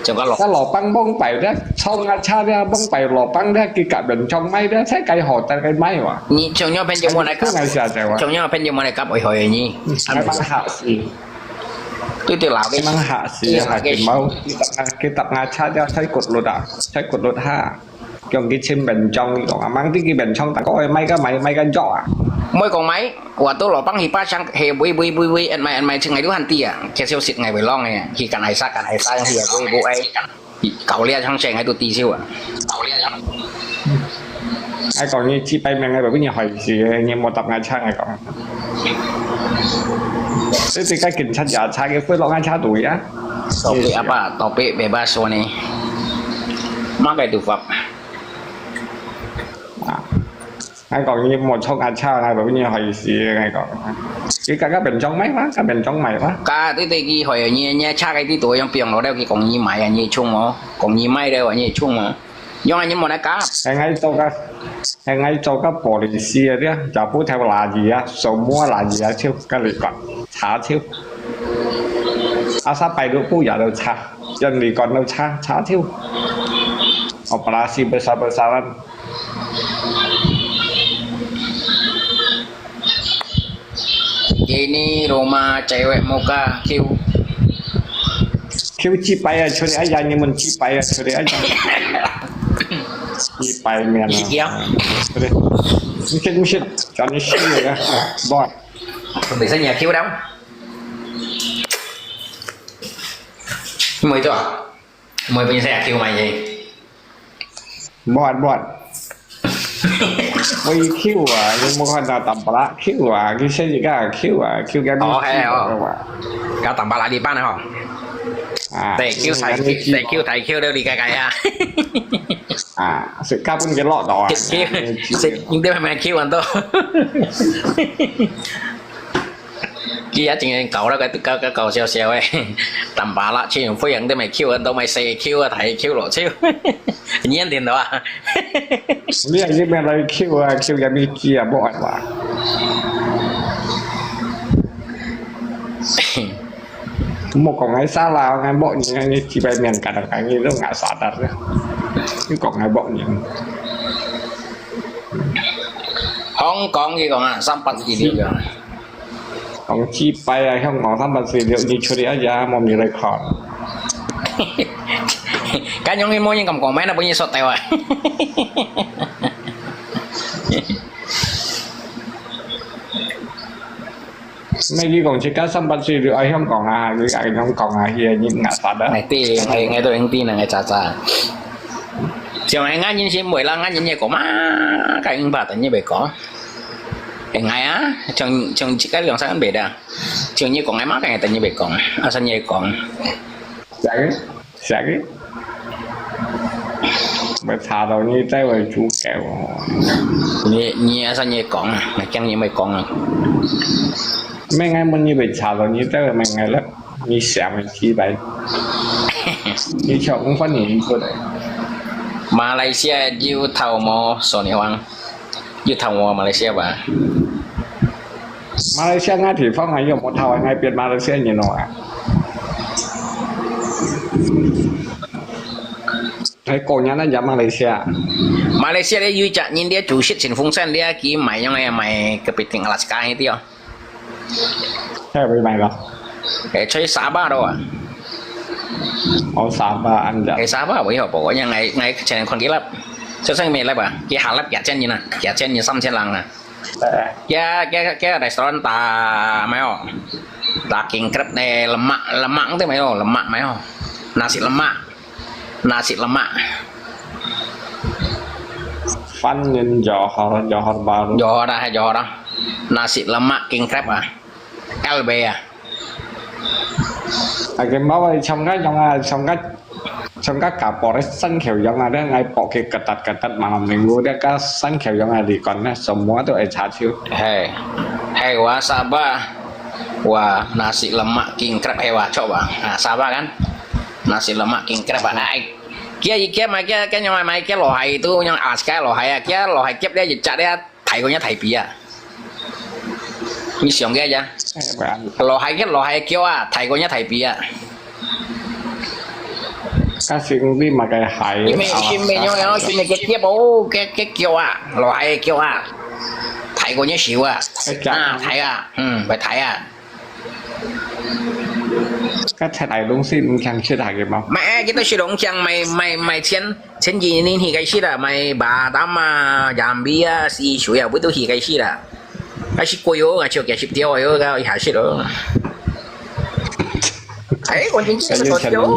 像个老，該老闆蒙牌个，衝啊車个蒙牌老闆个，佢甲人衝賣个，在該好在該賣哇。你像樣朋友莫來甲，不買下在哇。像樣朋友莫來甲危害你。還蠻好事。對對，老个。Emang hak sih, hak kimau. Kita ngah cha dia sai kut lut ah, sai kut lut ha. Kiong ki chin ben chong kiong, amang ti ki ben chong ta ko mai ka mai mai ka jo ah. Moi kong mai, wa tu lo pang hi pa chang he bui bui bui bui en mai en mai ching ngai du han ti ah. Kia siu sit ngai bui long eh, hi kan ai sa kan ai sa hi bui bui ai. Kau lia chang cheng ngai du ti siu ah. Ai kong ni chi pai meng ngai bui ni hoi si, ni mo tap ngai chang ai kong. Ti ti ka kin chat ya cha ke fui lo ngai cha du ya. Topic apa? Topic bebas ni. Makai tu fap. Ngai kong ni mo chok a cha ngai bui ni hoi si ngai kong. Ki ka ka ben chong mai ma, ka ben chong mai ma. Ka ti ti ki hoi ni ni cha kai ti tu yang piang lo deu ki kong ni mai ni chung mo, kong ni mai deu ni chung mo. Yang ni mo na ka. Hai ngai to ka, hai ngai to ka polisi dia, jabu thai la ji ya, semua la ji ya chiu ka li kon, cha chiu. Asa pai du pu ya do cha, yang li kon do cha, cha chiu. Operasi besar-besaran. Ini rumah cewek muka Q. Q 鸡掰啊，出来哎呀，你们鸡掰啊，出来哎呀。鸡掰面啊。你是啊？出来。你信不信？叫你信那个，boy。没事，你 Q 了。没错。 Moi pun saya Q mai je. Buat, buat. Moi Q ah, ni mo kan ta tampala Q ah, ki se ji ka Q ah, Q ka ni. Oh, hai oh. Ka tampala di pan ho. Ah, te Q sai Q, te Q tai Q de li kai kai ah. Ah, se ka pun ke lo do ah. Q, se, ni de mai Q an to. 佢一定搞到个搞搞搞笑笑个，淡巴拉，全部人都没 Q 啊，都没四 Q 啊，大 Q 落 Q，你认定到啊？你还是没来 Q 啊，Q 也没 Q 啊，不爱吧？莫讲爱啥啦，爱莫你你几百年干了，你都爱啥的，你讲爱莫你。香港佢讲啊，三八二六啊。 講幾擺啊，香港三八四六你出去啊，也無人來看。咁樣你無人敢講咩？那分你說掉啊！咩？你講自家三八四六啊，香港啊，你咁樣講啊，佢係你壓法啊？哎，對，哎，哎，都用啲人个渣渣。像係啱人先會啦，啱人也講嘛，該五百等於未講。 Engai ah, chong chong chika liang sa kan beda. Chong nyi kong ai ma kan tanya be kong. Asa nyi kong. Siapa? Siapa? Bercaro ni tai wei cukai. Nyi nyi asa nyi kong. Nak yang nyi mai kong. Mengai mun nyi bercaro ni tai wei mengai lah. Ni siapa ni cibai? Ni cok umpan ni ikut. Malaysia you tau mo so ni wang. 有讀過馬來西亞吧？馬來西亞个地方啊，有無讀過？𠊎變馬來西亞人咯啊！係講人啊，人馬來西亞。馬來西亞咧有一隻人咧，主食真豐盛咧，佢賣樣个賣kepiting Alaska嗰啲哦。 係會買咯。誒，在沙巴咯啊。哦，沙巴安的。誒，沙巴會好，不過因為𠊎𠊎前看幾粒，就算沒粒啊，幾下粒幾千銀啊，幾千銀三千零啊。誒，佢佢佢restaurant打咩哦？打king crab呢，lemak lemak tu咩哦，lemak咩哦，nasi lemak。 Nasi lemak. Pan ngin Johor, Johor Bahru. Johor ah, Johor ah. Nasi lemak king crab ah. L B ah. Akin bawa chongka chongka chongka chongka kapor sangkhiu yong ada ngai pok ke ketat ketat malam minggu dia ka sangkhiu yong ada kon na semua tu ai caciu. Hei. Hei wa Sabah. Wa nasi lemak king crab hei wa chok wa. Ha, Sabah kan? Nasi lemak king crab ah. Ai. Kia kia mai kia kia nyong mai kia lo hai tu nyong as kai lo hai ah kia lo hai kiap dia jejak dia thai ko nya thai pi ah. Ni siang kia ja. Lo hai kia lo hai kio ah thai ko nya thai pi ah. Ka sing di ma kai hai. Ime ime nyong nyong ime kia kia bo kia kia kio ah lo hai kio ah. Thai ko nya siu ah. Ah thai ah. Hmm, bai thai ah. 該出來東西毋驚食下个無？買，佢都食東西，買，買，買錢，前幾年起開始啦，買Batam啊、Jambi啊、Sisui啊，不都起開始啦。還係貴哦，啊，就幾十條哦，該一下食咯。哎，我真正係多條。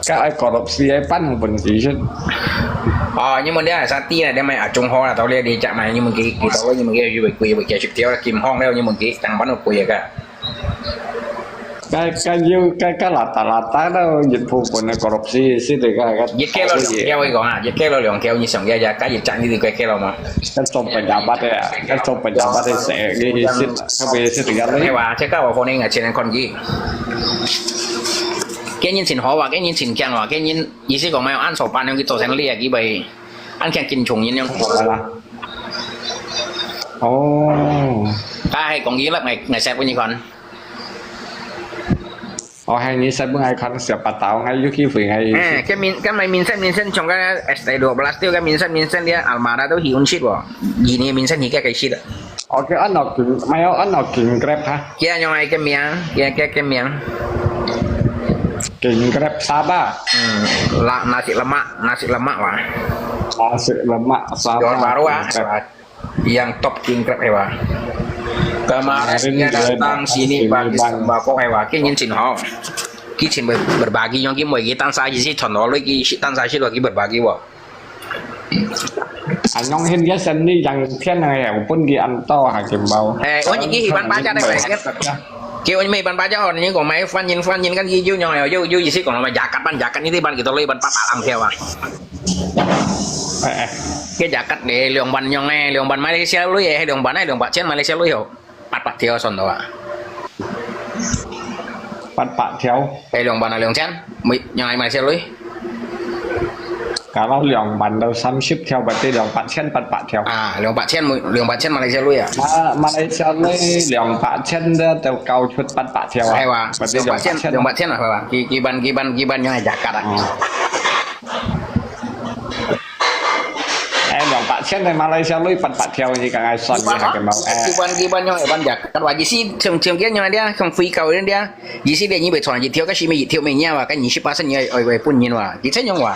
該愛corrupsi，愛辦有本事食。哦，你問你係啥地啦？你買啊，中學啦，到你你隻買，你問佢，佢到你問佢，佢會貴，會幾十條，金行了，你問佢，上班都貴啊，該。 該，該有，該，該lata-lata咯，日本本个corrupsi，係个，該，該。一個咯，兩個，我講啊，一個咯，兩個，你想一下，該一隻你就該個咯嘛。該做pejabat个啊，該做pejabat个事，你係，特別係這個咧。係哇，這個我可能係前年看見。今年真好啊，今年真強啊，今年意思講，沒有按手板，佢做生理啊，佢會按佢緊衝人樣。好啦。哦。該係講起來，𠊎，𠊎寫分你看。 哦，係，你寫分𠊎看，siapa tahu，𠊎有機會，𠊎有。哎，該Min，該買Minsan，Minsan從該S T dua belas tu，該Minsan，Minsan dia Almada tu hiun shit wo。Ini Minsan higa kai shit。哦，佢安到King，買安到King Crab哈。佢用愛个名，佢个个名。King Crab Sabah。嗯，啦，nasi lemak，nasi lemak wa。Nasi lemak Sabah。Johor Bahru wa。King Crab. Yang top king crab hewa. Kemarin dia datang sini bagi sembako hewa. Kini chin ho. Kini chin ber-, berbagi nyong kini, kini tan sa isi chon ho, kini tan sa isi lagi berbagi wo. Anyong hin ya seni yang tian ya, pun di anto hakim bau. Eh, oh, ini hiban paja deh, weh. Kini ini hiban paja ho, ini kong mai fan yin fan yin kan yu nyong yo, yu isi kong mai jakat ban jakat ini ban kita loi ban papalang hewa. Eh, eh. Kini jakat deh, liang ban nyong eh, liang ban Malaysia lui eh, liang ban eh, liang ban Chin Malaysia lui ho. Pat pat thiau son to ah. Pat pat thiau. Eh, liang ban ah liang Chin, mui nyong ai Malaysia lui. Kalau liang ban to samsip thiau, berarti liang pat Chin pat pat thiau. Ah, liang pat Chin mui, liang pat Chin Malaysia lui ah. Ma-, Malaysia lui liang pat Chin dia to kau chut pat pat thiau ah. Ai wa, berarti liang pat Chin, liang pat Chin ah, wa. Ki, kiban, kiban, kiban nyong ai jakat ah. Hmm. Eh, liang pat Chin di Malaysia lui pat pat thiau ni kang ai son ni ha ke mau. Eh. Kiban, kiban nyong ai ban jakat. Kan wa ji si, cheng, cheng kian nyong dia, cheng fui kau dia. Ji si dia ni bei chon ji thiau, ka si mei ji thiau mei nia wa, ka ni si pa sen ni ai, ai, ai pun nyin wa. Ji chen nyong wa.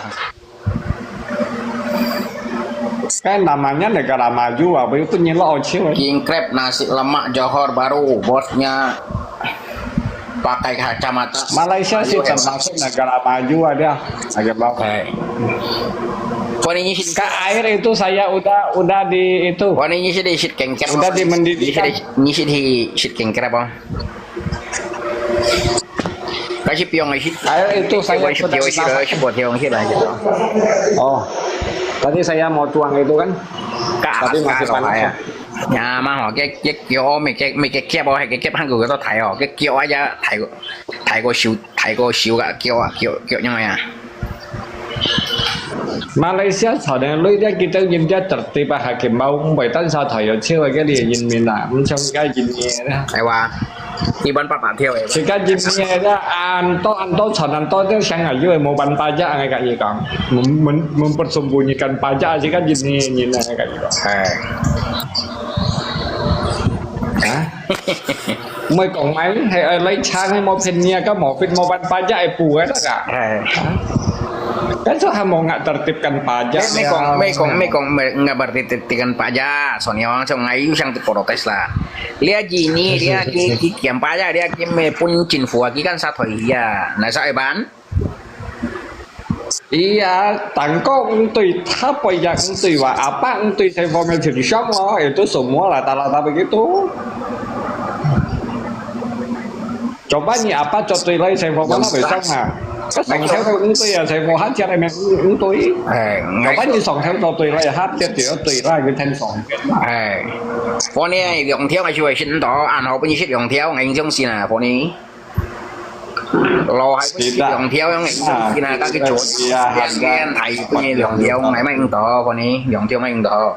Kan namanya negara maju wa, bei pun nyin lo chiu. King crab, nasi lemak, Johor Bahru, bosnya. Pakai kacamata. Malaysia sih termasuk negara maju ada. Agak bawah. Hai. Kau ni nyisit. Ka air itu saya udah, udah di itu. Kau ni nyisit di sit kengker. Udah dimendidikan. Nyisit di sit kengker apa? Kasi piong isit. Air itu saya sudah dimasak. Oh. Tadi saya mau tuang itu kan. Tapi masih panas. Ya, mah, ho, cái, cái kiểu mấy cái, mấy cái kiếp, cái kiếp Hàn Quốc có thái ho, cái kiểu aja thái, thái có siêu, thái có siêu cả kiểu, kiểu, kiểu như này à. Malaysia sau này lui dia kita nhìn dia tertib ah, hakim mau không phải tan sau thái có siêu cái gì nhìn mình à, không trong cái nhìn gì đó. Ai wa, iban pat pat thiau eh. Chỉ cái nhìn gì đó, ăn to, ăn to, chọn ăn to, dia sang à, yua mau ban pajak, ngay cả gì講, mem-, mem-, mempersembunyikan pajak, chỉ cái nhìn gì, nhìn ngay cả gì講. Hai. Hả? Mày còn mày, hay, ờ, lấy chang hay mau phen nia, có mau phen mau ban pajak, ai pù cái đó cả. Hai. Hả? Kan so ha mau ngak tertibkan pajak. Mei, mei kong, mei kong, mei kong, mei ngak tertibkan pajak. Soni orang so ngai yu sang tu protes lah. Lia ji ni, lia ki, ki kiam pajak, lia ki mei pun chính phủ ki kan sa thoi ya. Nai sa ai ban? Iya, tangko ng tui thap ya ng tui wa apa ng tui sai formal jadi siam lo, itu semua rata-rata begitu. Coba ni apa cho tui lai sai formal apa siam ha? Kan song sai ko ng tui ya sai formal hat siat ai mei ng tui. Hai, coba ni song sai cho tui lai hat siat dia tui lai cái thân song. Hai. Poni ai liang thiau ai chui sin to, an ho pun sit liang thiau ngai jong sin ah poni. Lo hai pun sit liang thiau yang ngai jong sin ah ka ki chua. Iya, hai. Liang thiau ngai mai ng to poni, liang thiau mai ng to.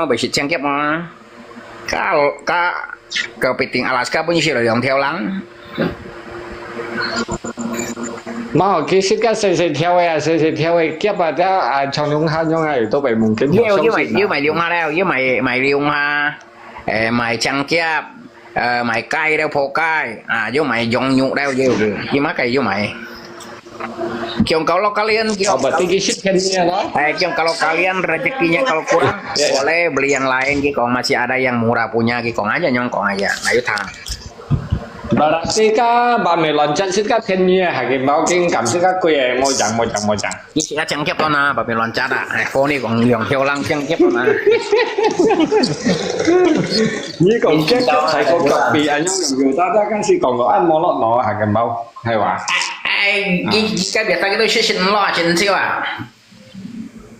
嘛，毋係食青蚻嘛。該，該，該必定Alaska本身有兩條龍。無，其實該細細條个啊，細細條个蚻啊，這啊，像龍蝦樣啊，有都被門跟有，有賣，有賣龍蝦了，有賣，賣龍蝦，誒，賣青蚻，誒，賣雞了，破雞，啊，有賣羊肉了，有，有，有麼个有賣。 Kiong kalau kalian, 哦，kiong berarti kalau, kita sih kan niya, no? Eh, kiong kalau kalian rezekinya kalau kurang, boleh beli yang lain, kikong masih ada yang murah punya, kikong aja, nyongkong aja. Nah, yuk, tang. Berarti ka, ba mi loncat sit ka thiên nhiên, ha, cái máu kinh cảm sit ka quê, mô chẳng, mô chẳng, mô chẳng. Ini sih kacang kiap to na, ba mi loncat ah. Eh, kau ni kong liang hiu lang cang kiap to na. Ni kong kiap kiap, hai kong kopi, anyong yang yuta ta kan si kong lo an mo lo no, ha, cái máu. 係哇？哎，佢佢个別个都係新咯，新潮啊。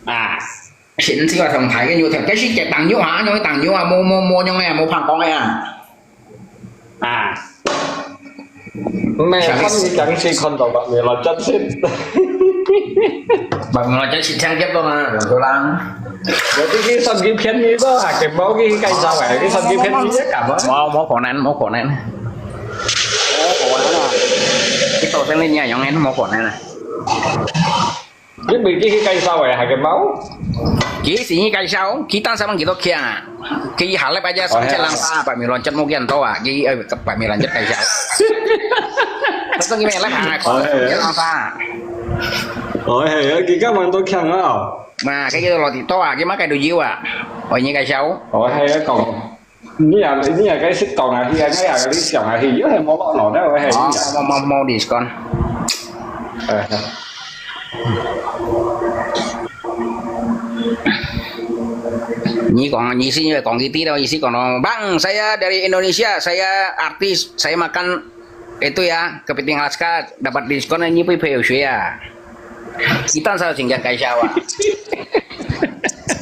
啊，新潮啊，同大个有條，該係隻朋友啊，用朋友啊，無無無用个，無拍講个啊。啊，咩？想佢講係看到白面咯，真係。白面咯，真係聽得到啊，兩個人。有啲佢算佢便宜咯，還佢冇佢介紹誒，佢算佢便宜一咁啊。冇冇可能，冇可能。 Ito sa niya yung ano mo ko na. Dia pergi ke kaisau eh, hake mau? Kisi ni kaisau, kita sama gitu kia. Ki halep aja sa lang sa, pa mi loncat mo kian to ah, ki pa mi loncat kaisau. Tato ki melep ha, ko kian lang sa. Oh, hey, kita man to kian ah. Ma, kaya gitu lo tito ah, ki makai do jiwa. Oh, ini kaisau. Oh, hey, kong. 你也你也該識講下去啊，你也你想下去，又係無落落咧，我係你啊。 Mau mau mau diskon. 呃， 你講，你是因為講佢知道，意思講咯，Bang, saya dari Indonesia, saya artis, saya makan itu ya, kepiting Alaska dapat diskon, ini 不配有學啊。 Kita sa singkat kaisau ah.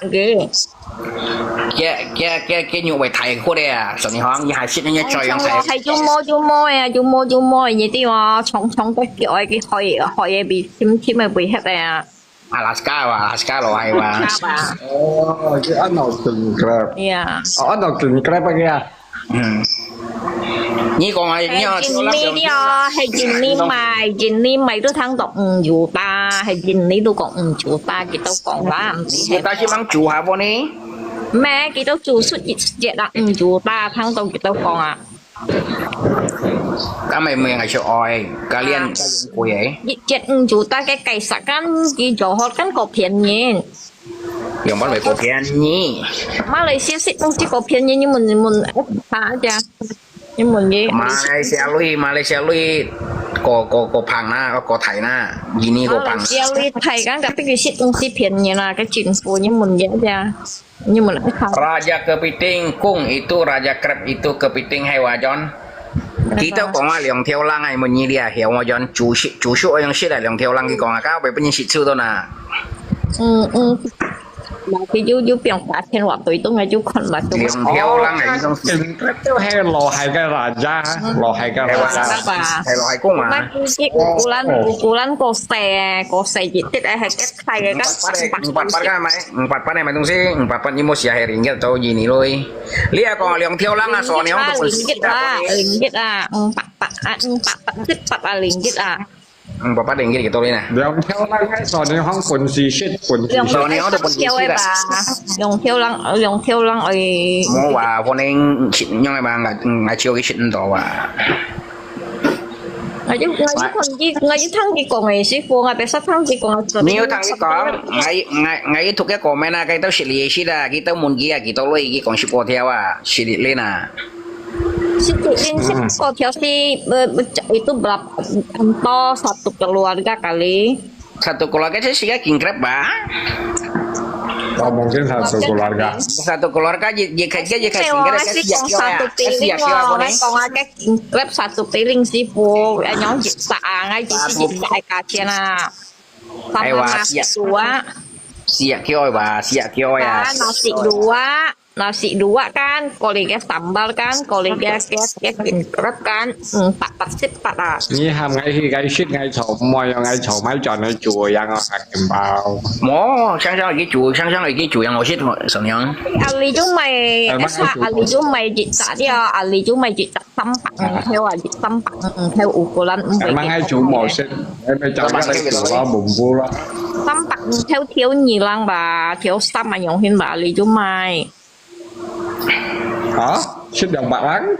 个。佢佢佢佢肉會大个啊，所以講，佢還識人家嘴樣大。係有毛有毛个，有毛有毛个，你知哦，長長个腳个，佢可以可以被深深个被黑个啊。Alaska哇，Alaska落去哇。Alaska吧。哦，佢安到 king crab。Yeah。哦，安到 king crab个啊。嗯。你講啊，你啊，係印尼个哦，係印尼賣，印尼賣都聽到魚油巴，係印尼都講魚油巴，佢都講啦，毋係。但是講煮下無呢？咩，佢都煮出一隻啦，魚油巴，聽到佢都講啊。 咁咪每人係愛，價錢價錢貴誒。一隻魚油大概幾十間，佢做好間个便宜。用乜會過便宜？馬來西亞食東西過便宜，你問你問，啊，呀，你問佢。馬來西亞鐳，馬來西亞鐳，過過過平啦，過大啦，印尼過平。馬來西亞鐳大間，tapi佢食東西便宜啦，个政府你問佢呀。 你問佢。Raja Kepiting, kung itu, Raja Crab itu, kepiting hai wa John. Kita講啊，兩條龍啊，問你這曉無John？煮熟煮熟用食啊，兩條龍佢講啊，搞袂分人食手到哪。嗯嗯，嘛佢有有變化，天話對東个有看嘛，就兩條龍啊，你講。Crab都係落海个Raja，落海个Raja。係落海講啊。那佢佢烏蘭烏蘭個細個細一啲个，係个大个，五八八个，五八八个買，五八八个買東西，五八八你莫寫係零一做二二類。你啊講兩條龍啊，所以你講都不是。Ringgit啊，ringgit啊，五八八啊，五八八，一百啊，ringgit啊。五八八ringgit幾多呢？兩條龍个所以你講本事食，本事食。兩條龍都本事食啦。兩條龍，兩條龍，哎。莫話可能樣个嘛，𠊎𠊎就去食唔到啊。我有我有看佢，我有聽佢講个，師傅，我別識聽佢講个。你有聽佢講？我我我有讀个comment啊，佢都識你識啊，佢都問佢啊，幾多鐳，佢講十五條啊，十五輪啊。十五輪十五條係，呃，itu berapa? Untuk satu keluarga kali. Satu keluarga sih sih king crab ba? Oh, mungkin satu keluarga. Satu keluarga je je kaji je kaji Satu piling, satu piling. Satu piling 師傅，然後一隻啊，𠊎只係一隻个價錢啊。Sama nasi dua. Siap kio ba, siap kio ya. Nasi dua, nasi dua kan, kalau dia sambal kan, kalau dia dia dia king crab kan, hmm, tak tak sip tak lah. 你喊𠊎去，𠊎食，𠊎坐，毋愛用，𠊎坐，買轉去煮，讓我食麵包。哦，香香已經煮，香香已經煮，讓我食，什麼樣？阿里就買，阿里就買一隻了，阿里就買一隻三百五條啊，三百五條ukuran五百。Emang ai cuma sih, ai mai cakap ai cuma bumbu lah. 三百五條條二零吧，條三啊用hin吧，阿里就買。啊？食兩百零？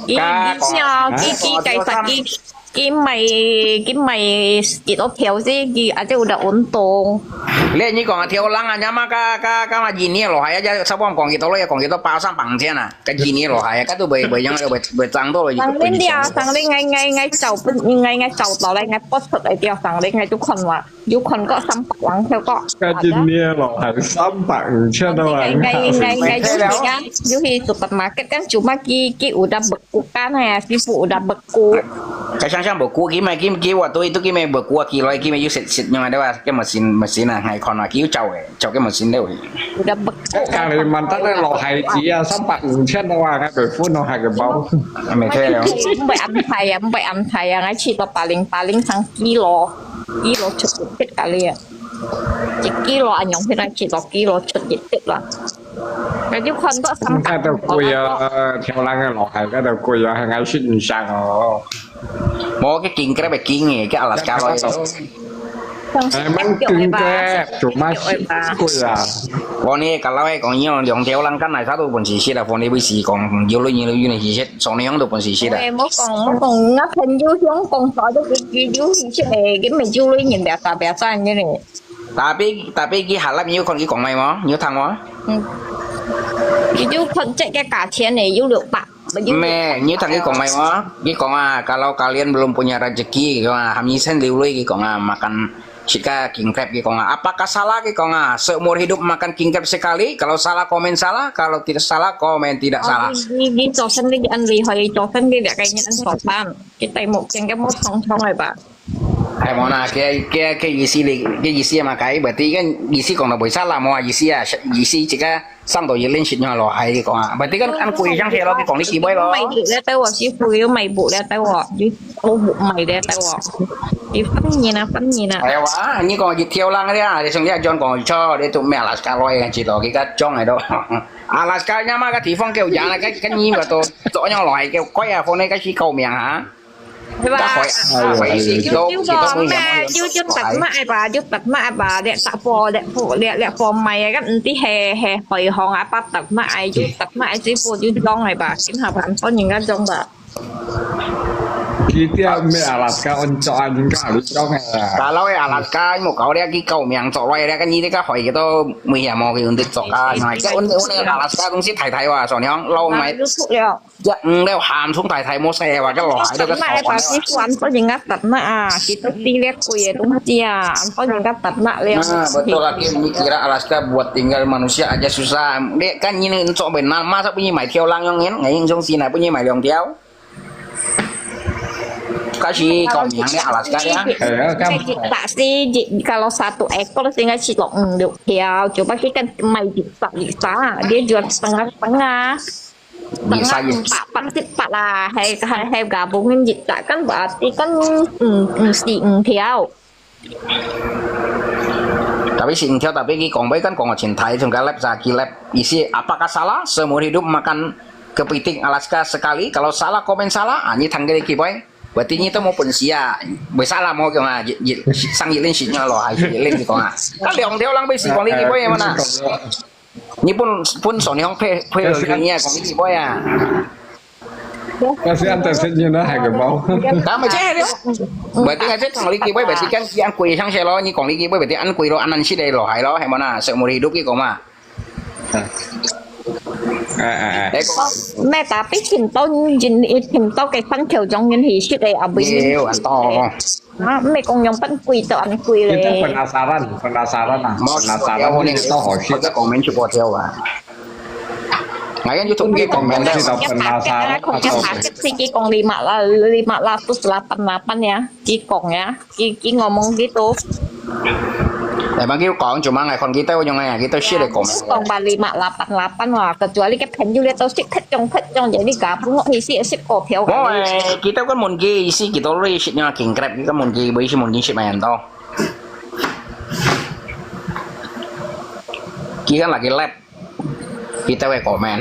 佢佢哦，佢佢計實佢佢買佢買幾多條先，佢啊就有得運動。你你講啊，條零啊，你媽个个个嘛一年落下啊，差不多講幾多咯，講幾多包三百五千啊，个一年落下啊，个都袂袂樣，袂袂漲到了。上年了，上年𠊎𠊎𠊎找不𠊎𠊎找到咧，𠊎post出來掉，上年𠊎就看嘛，有看過三百零條个。个一年落下三百五千都啊。𠊎𠊎𠊎𠊎有去啊，有去 supermarket 跟住嘛，佢佢有得 bukan 係啊，師傅有得 buku。佢想想 buku，佢咪佢佢話對都佢咪 buku 啊，佢來佢咪有食食用啊，對吧？佢 mesin mesin 啊，hai con 啊，佢有找誒，找佢 mesin 了。有得 buku。 Kalimantan 个落下子啊，三百五千都啊，該被分落下个包。啊，沒錯了。毋會安排啊，毋會安排啊，𠊎去到八零八零上 kilo，kilo 出一隻个咧，一 kilo 啊，用起來去到 kilo 出一隻啦。𠊎就看到三百。該都貴啊，條零个落下，該都貴啊，還愛食唔上哦。無，佢 king crab 个 king 誒，佢 Alaska 咯。哎，蛮 king crab，做乜貴啊？我呢，kalau 誒講，用兩條零跟來，佢都本事食啦，放你會死講，有類有類有類食，上你樣都本事食啦。誒，莫講莫講，𠊎朋友想講啥都佢佢有去食誒，佢咪有類人biasa biasa 个咧。 Tapi tapi 佢下粒你有看佢講咩無？你有聽無？嗯，佢就看這個價錢呢，有六百。咩？你有聽佢講咩無？佢講啊，kalau kalian belum punya rezeki，佢講啊，還未先流淚，佢講啊，makan 食个 king crab，佢講啊，apakah salah？佢講啊，seumur hidup makan king crab sekali，kalau salah komen salah，kalau tidak salah komen tidak salah。你你你做生意恁厲害，做生意這個人做飯，佢對目前个無通通个吧？ 係無啦，佢佢佢意思你，佢意思嘛，佢berarti kan意思講到為啥啦，無啊意思啊，意思自家上到一輪食樣落下佢講啊，berarti kan ăn quay相些咯，佢講你幾位咯。賣不了得我，師傅又賣不了得我，你我賣了得我，你分人啊分人啊。哎呀哇，你講一條零个啊，你像你阿John講錯，你都咩Alaska來个知道，佢个種喺度。Alaska 呀嘛个地方叫人啊，跟跟你个都做樣落下叫貴啊，放你个是救命啊！ 係吧？回回去都就講咩，就就特麼个吧，就特麼个吧，這大波這波這這波賣个，毋知係係海航啊，八特麼个，就特麼个師傅就裝个吧，今下還分人家裝吧。佢啲咩Alaska安裝啊，人家你裝个啦。 Kalau 个Alaska，莫搞了，佢救命做來了，跟你這個海个都危險哦，佢用得做啊，那個我我那個Alaska東西太太哇，所以講老買。就出了。 一五了鹹蔥大大冇細話，一落下都个特麼个把師傅安到人家特麼啊，佢都知這貴个東西啊，安到人家特麼了。啊，betul lagi mikir Alaska buat tinggal manusia aja susah. Dek kan ini untuk benar masa punya mai 條零樣人，ngayon song sina punya mai 兩條。開始講明了Alaska 呀。 Tak sih, kalau satu ekor sih nggak sih 六條, coba kita 賣 bisa, bisa, dia jual setengah-setengah. Setengah empat, empat sih empat lah. Hai hai hai gabungin juta kan berarti kan hmm, hmm, 四五條。 Tapi 四五條，tapi佢講話kan講个前提，從个粒啥佢粒，意思apakah salah seumur hidup makan kepiting Alaska sekali? Kalau salah komen salah，啊，你聽佢个幾杯，berarti你都冇本事啊，為啥啦冇講啊？一一生意恁食了咯，還係恁佢講啊？啊，兩條人被死光你幾杯嘛啦？ 你本本上你講配配合佢，你也講你幾杯啊？ Kasi ang tersenyum na hai kebau. Tama siya, di ba? Berarti ngajak kang lagi boy, berarti kan si ang kuih sang siya lo, ni kong lagi boy, berarti ang kuih lo, anan si lo, hai lo, hai mana, seumur hidup ki koma. Ah, ah, ah. Eh, 咩？Tapi 尋到人，尋到个三條種人係識个，阿妹。有，啊，到。啊，毋係講樣般貴到恁貴咧。Kita penasaran, penasaran ah. Penasaran ni kita hot seat. Kita komen cukup jauh ah. Ngayon YouTube ni komen dah. Kita penasaran. Kita sakit sih, kita kong lima lah, lima ratus delapan delapan ya. Kita kong ya. Ki, ki ngomong gitu. Emang ki kong cuma ngai kon kita ujung ngai kita sih le kong. Kong ba lima lapan lapan wah, kecuali ke penyu le tau sik pet jong pet jong, jadi gabung kok isi sik ko piao. Boy, kita kan mun ki isi kita le sik nya king crab, kita mun ki boy isi mun ki sik mayan tau. Kita lagi lab. Kita we komen.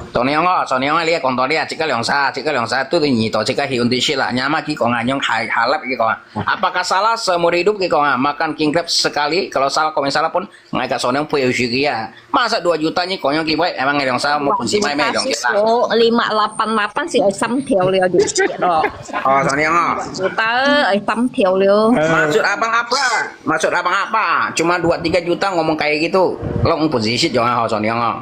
Soniong oh, Soniong lihat kong to lihat, cika liang sa, cika liang sa, tu tu nyi to, cika hiun di sila, nyama ki kong anyong hai halap ki kong. Apakah salah seumur hidup ki kong makan king crab sekali? Kalau salah komen salah pun, ngai ka Soniong pui usi ki ya. Masa dua juta nyi kong yang ki boy, emang ngai liang sa mau pun si mai mai liang kita. Lima lapan lapan si ai sam thiau liao di sik lo. Oh, Soniong oh. Juta ai sam thiau liao. Maksud abang apa? Maksud abang apa? Cuma dua tiga juta ngomong kayak gitu. Lo pun si sik jong ho Soniong oh.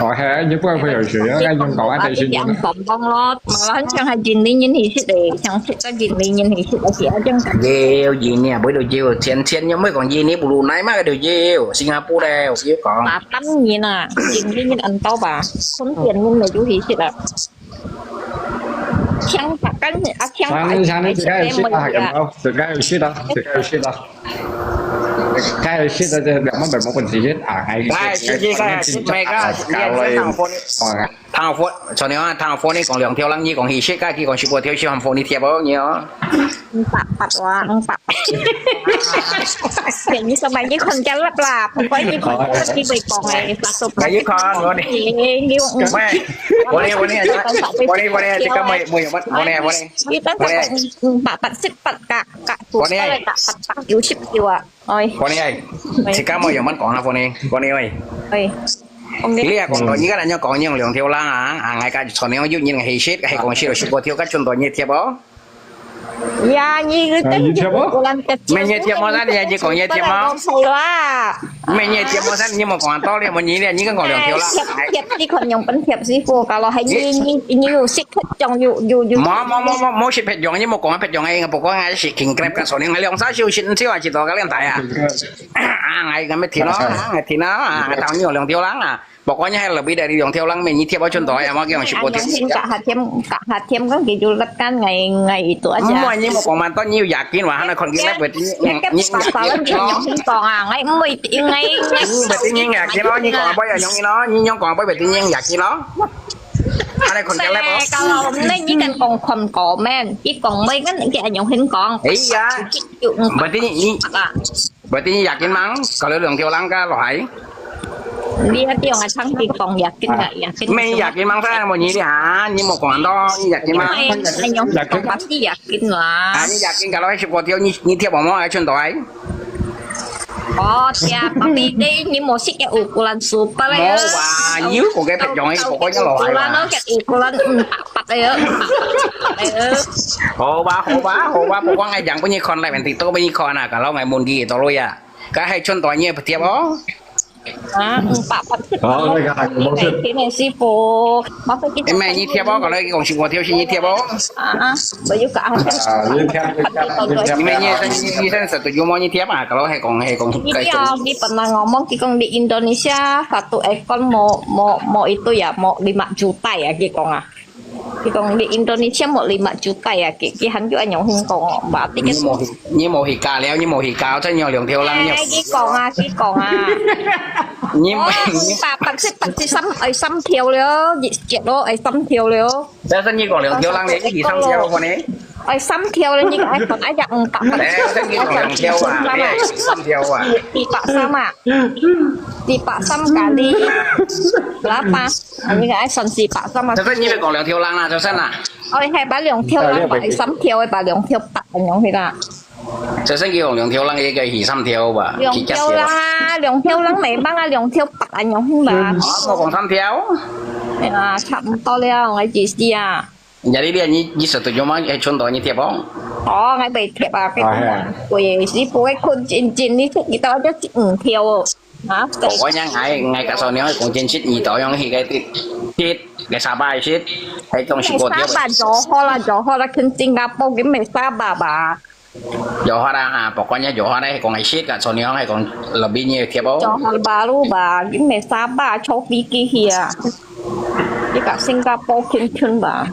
Oh, he, ni buat apa ya, sih ya, kan yang kawan ada sini. Yang sombong lo, malahan yang hai jin ni jin hisit deh, yang sik ka jin ni jin hisit deh, siapa yang. Jil, jin ni apa itu jil? Cian cian yang mai kong jin ni bulu nai mah itu jil, Singapura deh, jil kong. Lapan ni na, jin ni jin entau ba, kun cian ni mai ju hisit lah. Yang takkan, ah, yang takkan. Sana sana juga hisit lah, kan tau, juga hisit lah, juga hisit lah. Kaya sih, tadi biar mana mau pun sih, ah, ai. Kaya sih, kaya sih, mereka lihat tang phone, tang phone, 昨天啊，tang phone你講兩條lang，你講佢識，佢講識過條，識項phone你貼哦，你哦。五百八哇，五百八。你上買你看價粒啦，不管你看價粒，你會講誒，八十八。你看我呢，你，你，喂，我呢，我呢，我呢，我呢，這個沒，沒有，我呢，我呢，你等下五百八十八个。 百分之百，百分之百九十九啊！哎，Bonnie，哎，自家無用乜講下，Bonnie，Bonnie喂。哎，你啊講到而家人家講用兩條啦啊，啊，𠊎家傳統有人係識，係講識了識過條，該傳統你貼哦。呀，你你貼哦？咩你貼哦？那你你講你貼哦？係啦。 咩你貼無？你無講道理，無你咧，你跟講兩條啦。貼貼，你看用本貼師傅，kalau係你你你有識別種，有有有。無無無無無識別種，你無講別種个，不過𠊎係king crab个，所以𠊎兩三手識，你知啊，知道个兩台啊。啊，𠊎咁樣貼咯，啊，貼咯，啊，當然有兩條啦啊。不過你還lebih dari兩條啦，咩你貼無準到，也無叫人識別貼。用心，隔下貼，隔下貼，咁佢就甩乾，𠊎𠊎itu aja。毋係，你無講嘛，當然有yakin話，還能看佢那個，你你你。Pasaran dia yang singkong ah, ngai mui ngai ngai. Hmm, berarti nying yakin lo, nying kong apa ya nyong lo, nying nyong kong apa berarti nying yakin lo. Ada kon kelep lo. Kalau nai nying kan kong kon komen, ki kong mui kan ki anyong hin kong. Iya. Berarti nying, berarti nying yakin mang, kalau dong kêu lang ka lo hai. Dia tiong asang ki kong yakin nggak yakin. Mei yakin mang sa mo nyi ha, nyi mo kong do, nyi yakin mang. Anyong kong pasti yakin lah. Ah, nyi yakin kalau hai sipotio nyi nyi tiap mo ai chun doi. Oh, tiap, tapi deh, ni musik ya ukuran super ya. Mo wa, yu ko ke pet jong ai ko ko nyalo hai wa. Ukuran lo ke ukuran empat empat ya. Ho wa, ho wa, ho wa, pokok ngai jang punyi kon lai menti to punyi kon ah, kalau ngai mun gi to lo ya. Ka hai chun to nyi tiap oh. Ah, empat empat. Oh, ngai ka hai mo se. Ini si po. Masa kita. Emang nyi tiap oh, kalau kong si ko tiap si nyi tiap oh. Ah, ah. Bayu ka ah. Ah, nyi tiap, nyi tiap, nyi tiap. Emang nyi sen nyi sen setuju mo nyi tiap ah, kalau hai kong hai kong. Ini ya, di pernah ngomong ki kong di Indonesia satu ekor mau mau mau itu ya, mau lima juta ya ki kong ah. Ki kong di Indonesia mau lima juta ya ki ki han ju anyong hin kong, berarti ke. Nyi mo hi ka liao, nyi mo hi ka, chen nyo liong tiao lang nyo. Ki kong ah, ki kong ah. Nyi mo. Oh, empat empat si pasti sam ai sam tiao liao, jet lo ai sam tiao liao. 但是你讲两条人呢，一二三条个呢？哎，三条了，你还讲哎呀，五百块。哎，这你讲两条啊，哎，三条啊。四百三啊，四百三加你，八百，啊，你个哎算四百三啊。这个你别讲两条人啦，就算啦。哎，还把两条人，把三条的，把两条八的用去啦。這星期用兩條零一个係三條吧，兩條零啊，兩條零無辦法啊，兩條八啊，樣嘛。啊，我講三條。啊，差毋多了，我意思啊。Jadi你，你實在有嘛，會存到你貼哦？哦，我袂貼啊，哦，係啊。我也是不會困真真，你出去到就五條哦。啊，對。我講，𠊎，𠊎甲嫂娘講真實，你到用去个，去个沙巴个實，還講十五條。沙巴就好啦，就好啦，去新加坡，佢毋係沙巴吧？ Johor啊，哈，pokoknya Johor啊，係講係實个，所以講係講lebih你貼哦。Johor Bahru吧，你毋係沙巴坐飛機去啊？你甲新加坡近近吧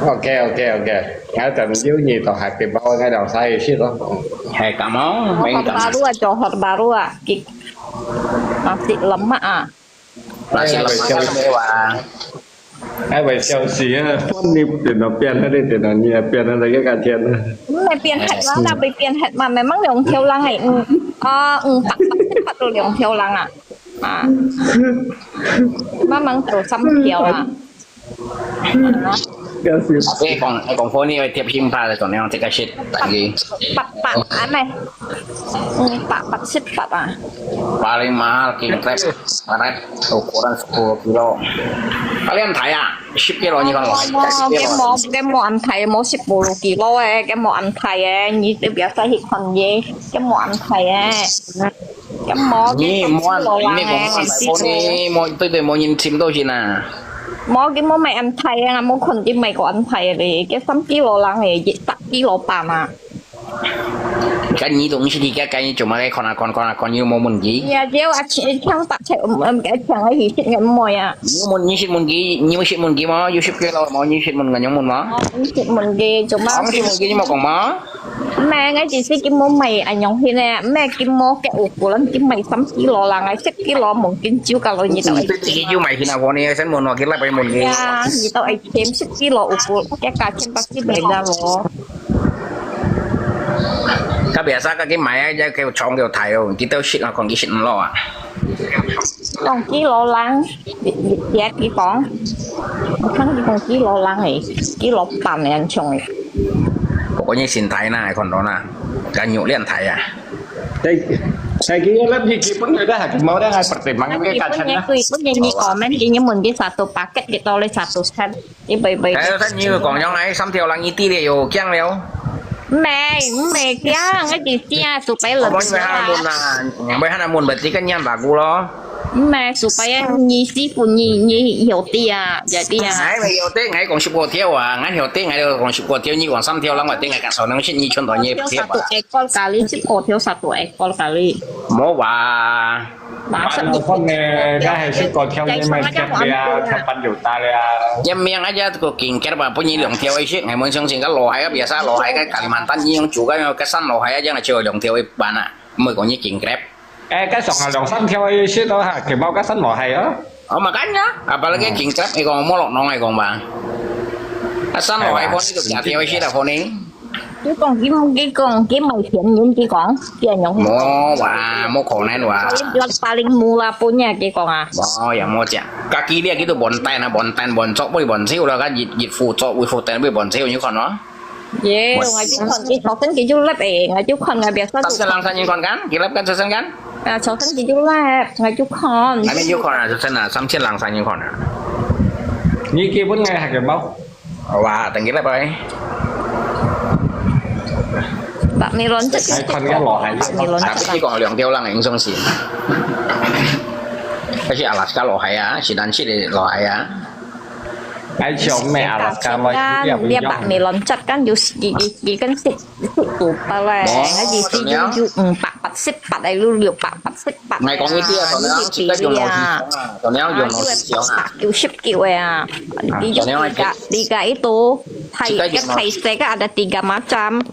？OK，OK，OK，𠊎等有你到下邊包，𠊎兩儕去食咯。係咁哦，Johor Bahru啊，Johor Bahru啊，佢，nasi lemak啊。 Nasi lemak kan mewah. 哎，會笑死啊！放你電腦邊，你電腦你也邊了，那個價錢啊。毋係變黑啦，那被變黑嘛，memang兩條零哎，嗯，啊，五百八十八都兩條零啊，啊，慢慢走三條啊。啊，笑死！你講，你講，你會貼心怕，你講，你講這個係等於八百安呢，五百八十八啊。Paling mahal king crab. Karet ukuran sepuluh kilo. Kalian thaya, sip kilo nyo kan wahai. Mo, ke mo, ke mo an thai, mo sip puluh kilo eh, ke mo an thai eh, ni te biasa hit kon ye, ke mo an thai eh. Ke mo, ni mo an, ni mo an thai, mo ni mo tui tui mo nyin chim to sina. Mo ke mo mai an thai eh, mo kon ke mai ko an thai eh, ke sam kilo lang eh, tak kilo pa ma. Kan nyi dong si tiga kan nyi cuma kan kona kon kona kon nyi mo mun gi. Ya, dia a chi chang tak che um um ke chang a hi sit ngan mo ya. Nyi mun nyi sit mun gi, nyi sit mun gi mo, you sit ke lo mo, nyi sit mun ngan nyong mun mo. Nyi sit mun gi, cuma. Ang sit mun gi nyi mo kong mo. Mẹ ngai chỉ sit ki mo mai a nyong hi ne, mẹ ki mo ke ukuran ki mai sam kilo la ngai sit kilo mong kin chiu ka lo nyi tao. Sit ki chiu mai hi na ko ni sen mun mo ki la pai mun gi. Ya, nyi tao ai chem sit kilo ukur ke ka chem pas ki mai da lo. Ka biasa ka ki mai ai ja ke chong ke thai o, ki tao sit na kong ki sit lo a. Kong ki lo lang, dia ki kong. Kong ki kong ki lo lang eh, ki lo pan eh an chong eh. Pokoknya sin thai na, kon lo na, kan nyu lian thai a. Thai, thai ki lap ki ki pun dah, mau dah ai pertimbangan ke kacan na. Pun ni komen ki nyemun ki satu paket ki tau le satu sen. Ibai-bai. Kaya sa nyi kong nyong ai sam thiau lang iti le yo kiang leo. Mẹ, mẹ kiang, cái gì kia, tụi bay lật. Mo mẹ hana mun na, mẹ hana mun berarti kan nyan bagus lo. Mẹ, tụi bay nyi si pun nyi, nyi hiểu tia, jadi ya. Ai mẹ hiểu tia, ngai kong sip ko thiau a, ngai hiểu tia, ngai kong sip ko thiau, nyi kong sam thiau lang, berarti ngai kak sao nang sip nyi chun to nyi thiau ba. Satu ekor kali, sip ko thiau satu ekor kali. Mo ba. Masa ni. Kau ni, dah hai sip ko thiau ni mai thiau dia, thiau pan juta dia. Yang miang aja tu ko king Grab apa nyi liang thiau ai sip, ngai mun sing sing ka lo hai ka biasa lo hai ka Kalimantan nyi yang juga yang kesan lo hai aja ngai cuma liang thiau ai bana. Mo kong nyi king Grab. Eh, ka song ha liang san thiau ai sip to ha, kemau ka san lo hai a. Oh, makanya, apalagi king Grab, eh, kong mo lok nong ai kong ba. Ka san lo hai ko ni tu ya thiau ai sip dah ko ni. Cái con cái cái con cái mày thiện những cái con kia nhung. Mo wa, mo khổ nên wa. Cái paling mula punya cái con à. Mo ya mo cia. Kaki dia gitu bontai na bontai bon cok bui bon siu lah kan jit jit fu cok bui fu ten bui bon siu như con no. Ye, ngai chú con cái học sinh cái chú lớp eh, ngai chú con ngai biasa. Tắt cái lang san những con kan, cái lớp kan san kan. À, học sinh cái chú lớp, ngai chú con. Ngai min chú con à, san na, sam cia lang san những con à. Ni kia pun ngai hak bao. Wa, tengki lep ai. Bak melon chat. Ai, kon ke lo hai. Bak melon chat. Tapi si kong liang tiau lang eng song si. Kasi Alaska lo hai a, si dan si lo hai a. Ai, siang me Alaska lo. Kan, dia bak melon chat kan, you si, you, you kan si, si tu pa lai. Ngai di si you, you, mm, pak, pak, sip, pak, ai, lu, lu, pak, pak, sip, pak. Ngai kong iti a, to nang, si ka yung lo si siang a, to nang yung lo si siang a. Pak, you sip, you a. Di you tiga, tiga itu. Thai, kan Thai steak ada tiga macam.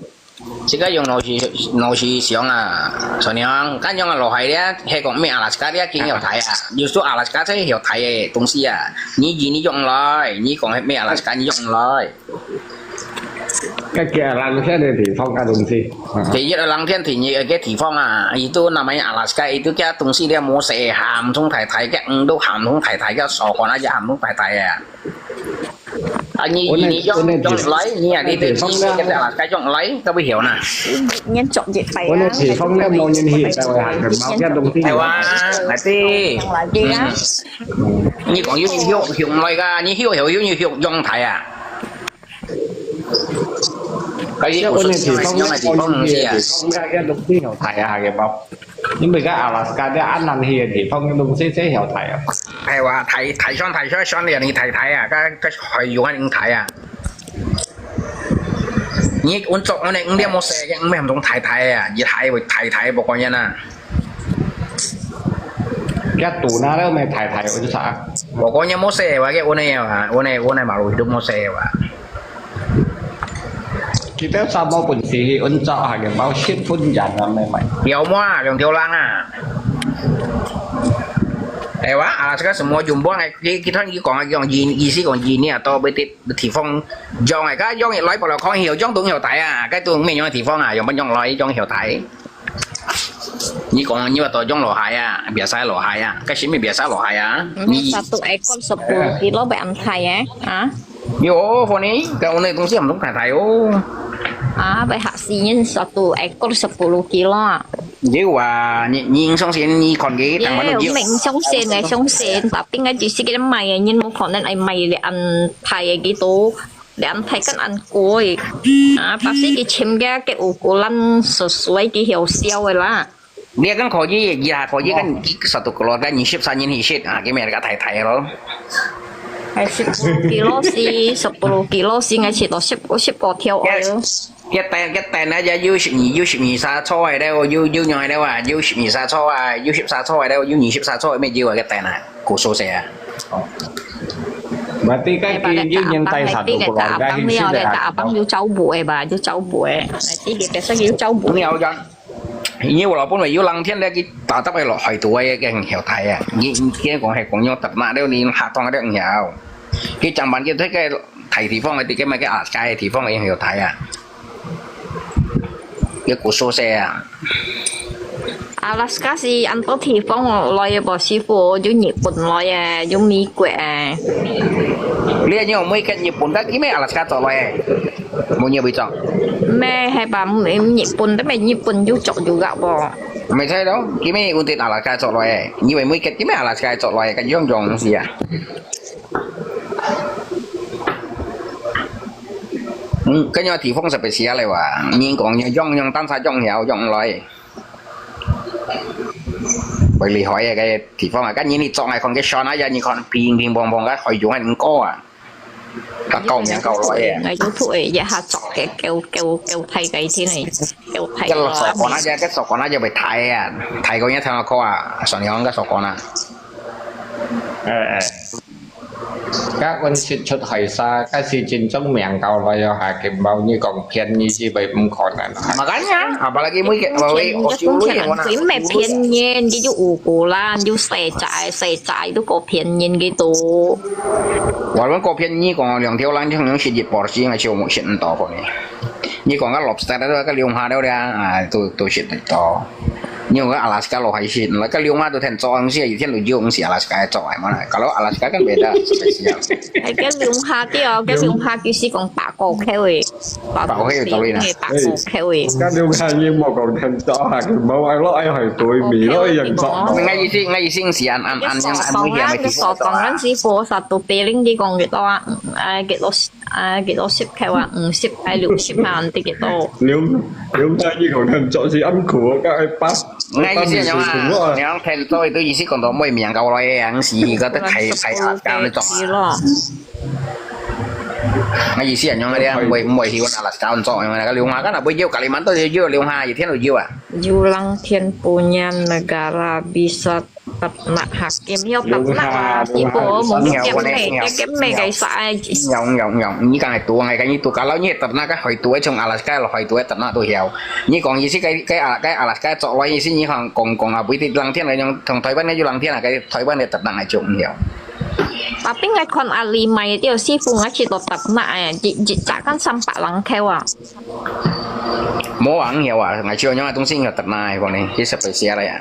Sika yung no si, no si siang a. So niang, kan yung lo hai dia, he kong mi Alaska dia, king yo thai a. Justru Alaska se yo thai e, tong si a. Ni ji ni yung lai, ni kong he mi Alaska ni yung lai. Cái kia lăng thiên thì phong cái đồng si. Thì ở lăng thiên thì như cái thì phong à, itu namanya Alaska, itu kia tong si dia mo se ham thong thai thai, kia ung do ham thong thai thai, kia so kon aja ham thong thai thai a. 啊，你，你用，用來，你啊，你對，你用來，該用來，該會曉呢。年作業係啊。我那地方咧，無人去，在外行个，冇个東西。係哇，係。嗯。你講有用，用來个，你用，用，用，用，用大啊。該我那地方咧，用个地方東西啊。地方咧，該東西有大啊，个冇。 因為該Alaska這恁難去个地方，東西真曉大啊。係哇，大，大山大山，山裡你大大啊，該，該海洋恁大啊。你，阮做，阮个，阮這無細个，阮毋通大大啊，你大會大大無關係啊。該肚那了咩大大，我就啥？無關係，無細个，該阮个啊，阮个，阮个馬路都無細个啊。 佢兜啥無本事去運作啊，佢包十分人啊，咩買。有麼啊，兩條人啊。哎哇，啊，這個什麼用不來，佢，佢同你講啊，用一，意思講一年啊，到別地，地方用啊，該用來不了，可以用東有大啊，該都沒用个地方啊，用不用來用有大。 你講你話到用落海啊，別使落海啊，該係咪別使落海啊？你 Satu ekor sepuluh kilo，會恁大个啊？有，可能，該我那東西毋通太大哦。啊，會嚇死人，satu ekor sepuluh kilo啊！有啊，你，你相信你看佢，當晚都有。Ye，毋相信，毋相信，tapi𠊎只係佢賣个人，無可能愛賣恁大个幾多。 兩大間恁貴，啊，但是佢尋个，个ukuran sesuai佢曉銷个啦。你跟可以，也可以跟一個十多個咯，跟二十三年去食啊，佢咪个太太咯。係十kilo是，十kilo是，𠊎食到十，十個條哦。一單，一單啊，有十二，有十二三撮个了，有，有樣个了啊，有十二三撮啊，有十三撮个了，有二十三撮个，咩有啊，一單啊，古數些啊。 Berarti kan 哎，把那个 abang，那个 abang 有照顾的吧，有照顾的，那个 biasa 有照顾的。你要讲，因为我老婆有两天咧，佢打得落海肚个，个很晓大啊。你，你听讲系讲用特马了，你下趟了唔晓。佢上班佢在个大地方个，佢个咩个啊，个地方个很晓大啊。个古说说啊。 Alaska 係恁多地方來个無，師傅，有日本來个，有美國个。你有每个日本个，佢咩 Alaska 做來个？冇嘢會做。咩係吧？日本，但係日本有做有个無？毋係咯，佢咩有對 Alaska 做來个？你為每个佢咩 Alaska 做來个，用用是啊？嗯，跟住地方特別少了哇，你講用用用，單才用曉用來。 會厲害个个地方啊！該你你做愛看个山啊，你看平平平平个海洋个毋高啊，个高名高來个。𠊎YouTube个一下做个，叫叫叫大个天个，叫大个。个手管啊，个手管啊，就會大啊，大个一聽到高啊，算你講个手管啊。哎哎。 該阮識出海沙，該時真正名校來哦，下金包你講便宜是袂毋可能啊。Makanya，apalagi每个，我我我我我最咩便宜，佢就五个啦，就細隻細隻，都過便宜个都。我們過便宜講，兩條人就可能食一半，係應該就食毋到个呢。你講个 lobster 个，个龍蝦了咧，啊，都都食得到。 你用个 Alaska 落海食，該龍蝦都天做，係一天都有，毋係 Alaska 做个嘛。Kalau Alaska 跟別个 special。哎，个龍蝦對哦，个龍蝦其實講八個K个，八個K有道理啦。八個K个。該龍蝦你莫講天做啊，佢無愛落愛海對面落一樣做。𠊎意思，𠊎意思係恁恁恁樣恁危險个地方做啊。Sokongan 師傅，satu piring 你講幾多啊？哎，幾多？ 啊，幾多十塊啊？五十還六十啊？毋知幾多。兩兩大一個人做事恁苦，該愛八。𠊎意思係講啊，你講天做，佢意思講到每名校來个，毋係，佢个太太啊，教你做啊。咯。𠊎意思係講，你啊，毋會毋會去Alaska做，因為該龍蝦，該若會有Kalimantan都有龍蝦，一天都有啊。 Yulang Tian punya negara bisa ternak hakim. Yo ternak lah, ibu mau game me, game me guys, ai. 有有有，你講係對，𠊎講你對，kalau你係ternak个海肚，從Alaska落海肚个ternak都曉。你講意思該該啊，該Alaska做落意思，你講講講啊，不一定冷天來用，同台灣个有冷天啊，該台灣个ternak係做毋曉。Tapi ngai kon ali mai dia si fu ngai si to ternak eh, di di cakan sampak langkeu ah. 無啊，毋曉啊，𠊎就用个東西用ternak个，講呢，佢係白寫个呀。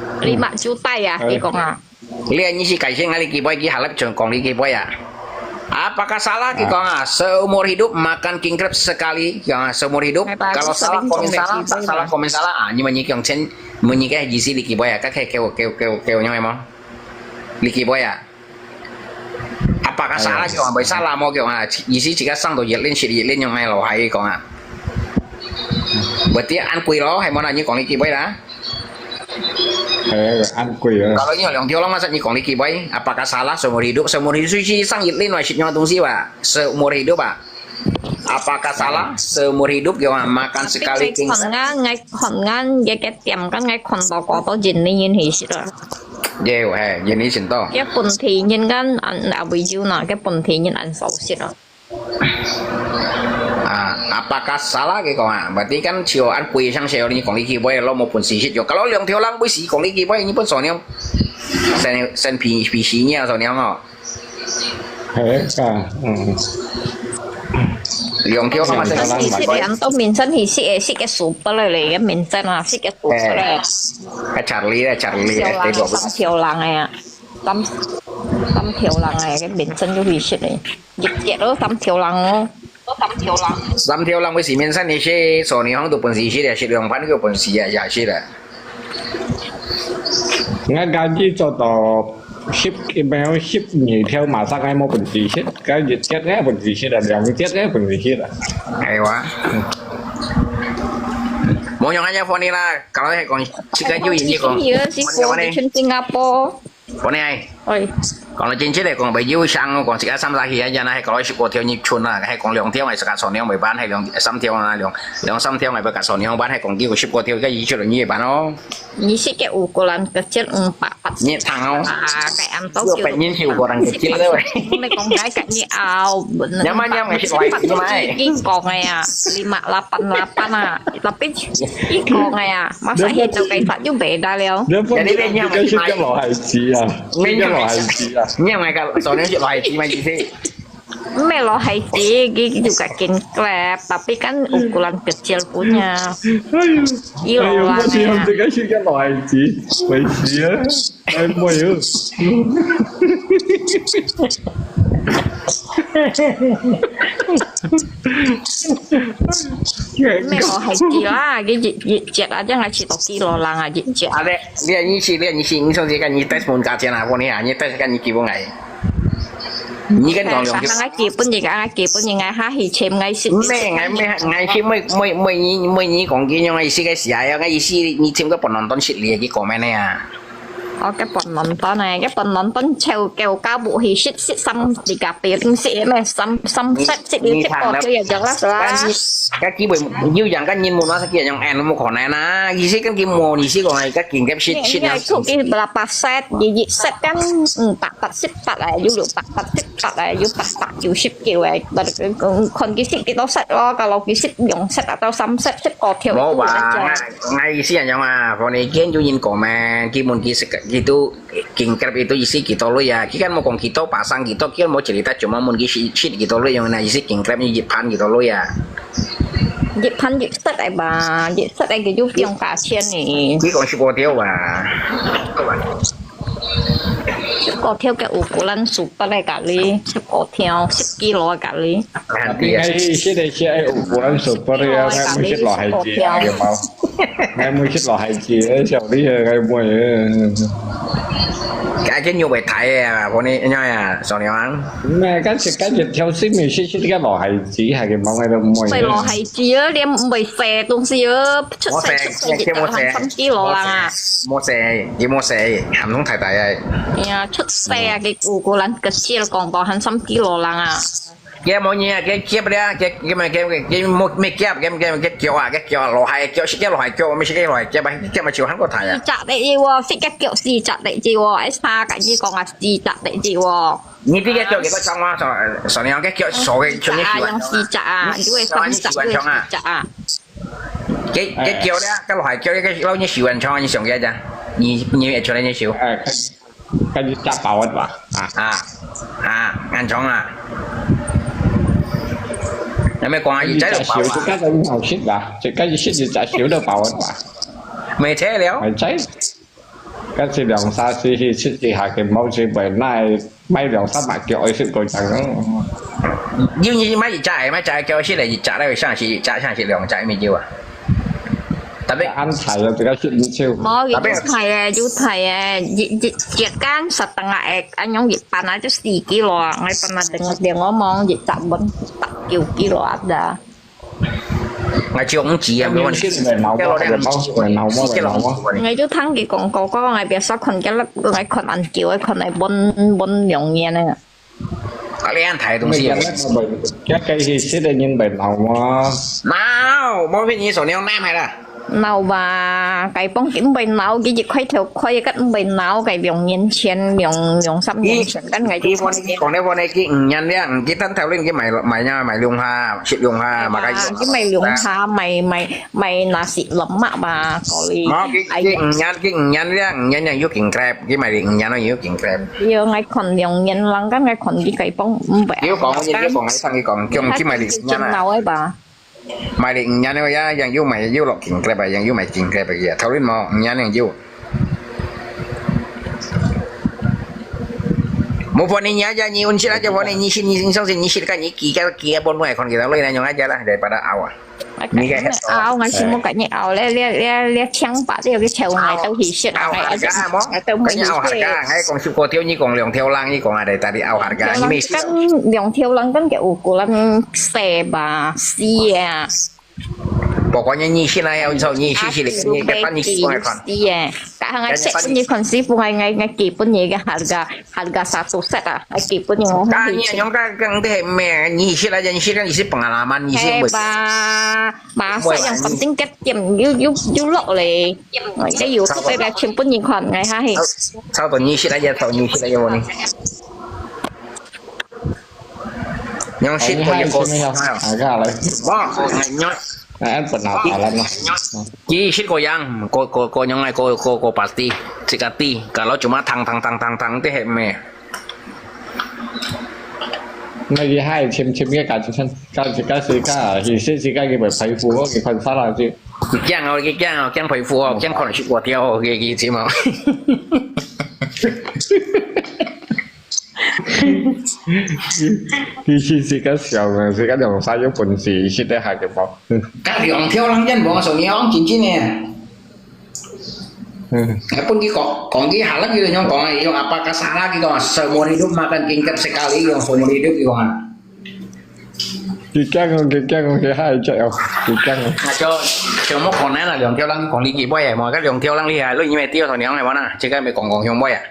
Lima juta啊，佢講啊。你个意思解釋下你幾杯，佢下粒仲講你幾杯啊？Apakah salah佢講啊，seumur hidup makan king crab sekali，講啊，seumur hidup。Kalau salah komen salah，tak salah komen salah啊，你問你講真，問你个意思你幾杯啊？該係叫叫叫叫樣个無？你幾杯啊？ Apakah salah佢講，毋會salah無佢講啊，意思自家生到一輪食一輪樣个咯，係佢講啊。Berarti恁貴咯，係無啦？你講你幾杯啦？係，恁貴啊！ Kalau你有兩條龍啊，你講你幾杯？Apakah salah seumur hidup，seumur hidup係生一輪來食樣東西哇？Seumur hidup啊？Apakah salah seumur hidup佢講啊，makan sekali king crab。 看啊，𠊎看啊，一个店間𠊎看到過多印尼人去食啊。有係，印尼先多。佢本地人間啊，啊為主呢，佢本地人恁少食啊。啊，apakah salah佢講啊，berarti kan chiu an kui sang seo你講你去買咯，無本事食咗。Kalau兩條人會死講你去買，你本所了，sen sen pi pi si nya所了哦。係啊，嗯。兩條人嘛，但是食个人都民生去食个，食个super了嘞，个民生啊，食个super了。哎，Charlie咧，Charlie咧，條人，三條人个啊，三三條人个，个民生就去食嘞，一節咯，三條人咯，三條人。三條人會死面上你食，所以你行都本事食咧，食兩盤都有本事啊，也食咧。 𠊎家己做到十，一秒十二條，馬上𠊎無本事食，該一節𠊎本事食啊，兩節𠊎本事食啊。係哇。無用啊，要放你啦，搞到係講，自家有人就講，你去，你去新加坡。放你哎。喂，講到真正來講，袂有想，我講自家三十去啊，人係講十過條入村啊，係講兩條，係自家上兩袂辦，係兩三條啊，兩兩三條，係不加上兩班，係講幾個十過條，該一出來你也辦哦。 你識个Ukuran kecil五百八十。你聽哦。啊，該恁多有本人就Ukuran kecil咧喂。你講該个你拗，你慢慢慢慢識來，你慢慢。已經講个呀，lima lapan lapan啊，tapi已講个呀，masa現在該發又袂得了。你不能你个識个老孩子啊，你个老孩子啊。你係个上年識來係嘛意思？咩老孩子，佢就个緊grab，tapi kan Ukuran kecil punya。哎呦，哎呦，我想這个識个老孩子，危險啊！哎，妹喲！咩老孩子啦，佢一一隻啊，正係食到幾老人啊，一隻。啊，你你你是你你是，你上次跟你test門價錢啊，我你啊，你test跟你幾分哎？你跟講兩句。Kadang-kadang基本个，基本个，下去簽个是。咩？哎咩？哎是每每每年每年講幾樣个意思个事啊？个意思你簽个本人當識你个講咩呢啊？哦，个本人當呢，个本人當超夠加入去識識三，你个別定識咩？三三識識你識過就有咗啦，是啦。个基本有人个人問我係幾樣，哎，冇可能啊！意思跟佢冇意思講，个緊急識識啊。你係出去berapa set？一一set kan五百八十八啊，有六百八十八啊，有八百九十九啊，看佢識幾多set咯，kalau佢識兩set啊，到三set識過條。冇吧？我我意思係樣啊，我哋見有人講咩？基本佢識佢都緊急佢都意思幾多類啊？佢跟我講幾多把生幾多，佢冇一日得做乜問佢識識幾多類樣啊？意思緊急你一盤幾多類啊？一盤一set个吧，一set个佢就不用加錢呢。佢講識過條啊？識過條个有可能十八个咖哩，識過條十幾个咖哩。很應該識个識个有可能十八个啊，該毋識老孩子啊，个冇。 𠊎毋識老孩子，小弟啊，𠊎毋會。啊，這牛尾台啊，我呢，哎呀，小牛啊。那該是該一條性命是是个老孩子，還个冇个都毋會。所以老孩子啊，連毋會食東西啊，出世出世就得三幾个人啊。莫食，你莫食，喊通太太啊。哎呀，出世啊，佢有可能个事講到喊三幾个人啊。 佢無呢，佢夾咧，佢佢咪佢佢無咩夾，佢佢佢腳啊，佢腳啊，落下腳，識佢落下腳，毋識佢落下夾啊，夾咪就喊過大啊。四隻的喎，識个腳四隻的啫喎，哎，三个你講啊，四隻的啫喎。你這個腳幾多長啊？上上年个腳手个全部啊，用四隻啊，因為三隻，因為四隻啊。佢佢腳咧，佢落下腳，佢老你手很長，你想佢咋？你你也出來你手。 該隻包个吧？啊啊啊，恁長啊！有咩講啊？一隻手就該種好食啦，就該一食一隻手都包个吧？沒車了。還在。該係兩三時去食一下，佢無食袂耐，買兩三百叫佢食過程。你你買一隻，買隻叫食咧，一隻咧，像是一隻，像是兩隻，乜有啊？特別安排了，這個食毋少。無，佢有大个，有大个，一一一間十等啊，會恁樣一半啊，就四kilo啊，我一半啊，等我等我望一隻分十九kilo啊啦。，𠊎就毋知啊，你食袂老無？袂老無？袂老無？𠊎就聽佢講過，過，𠊎別煞看，今日𠊎看恁久，𠊎看來分分兩年个。啊，你恁大東西啊！該該去食个人袂老無？老，無騙你，手你用拿來啦。老吧，該幫佢毋會老，佢一開頭開个毋會老，該兩年前，兩兩三年前，跟𠊎佢講你講你講你佢五年了，佢等頭先佢買買呀買兩下，食兩下，買个。佢買兩下，買買買nasi lemak吧，嗰冇，佢佢五年佢五年了，五年了又緊grab，佢買五年了又緊grab。要𠊎看兩年lang，跟𠊎看佢該幫毋會。佢講你佢講你聽佢講，佢佢買五年啦。老个吧。 買了五年了呀，yang有買有落緊grab啊，yang有買緊grab啊，頭先無五年了有。無分你呀，你運氣啦，就分你，你信你相信你信个，你記个記个，本來看佢到累呢，用啊，就啦，就把它拗啊。你个拗，我是冇跟你拗咧，咧咧咧，槍把這个球來都去食啊，拗下个，無，都冇你拗下个，意思。還講十過條，你講兩條lang，你講啊，來，大家拗下个，你咪跟兩條lang跟个有個人細吧，死啊！不管你你信啊，要你信你信，你个半你信来看。死啊！Kahang ay sa inyo kon sipo ngay ngay ngay kipon niya harga harga satu set ah. Ay kipon niya Kanya yung ka kang de me ni sila yan sila ni si pengalaman ni si Eh ba masa yang penting kat tim yu yu yu lok le. Ngay yu ko pe ba chim pun ni kon ngay ha he. Sao to ni sila yan to ni sila yan ni. Yang si Ini to hai yung ko. sini ya. Agak lah. Ba, nyo. Nah, penasaran lah. Ki sit ko yang ko ko ko nyong ai ko ko ko pasti. Sikati kalau cuma tang tang tang tang tang te he me. Nah, ini hai chim chim ke kaji kan kaji kaji ka hi sit sit ka ki bai pai fu ki kan salah ji. Kiang au ki kiang au kiang pai fu au kiang kon sit ko tiao ki ki chim au. Ki sit sit ka siao ne sit ka dong sa yo pun si sit de hai ke bao. 該兩條人真無所謂，講真真个。嗯，本佢講講佢下啦，佢就樣講啊，用apa kasala佢講，seumur hidup makan kingkep sekali，用seumur hidup佢講啊。佢驚哦，佢驚哦，佢嗨着哦，佢驚哦。那就就莫講啦，兩條人講你幾杯啊，莫該兩條人你啊，你因為掉頭娘係嘛啦，這個咪講講香杯啊。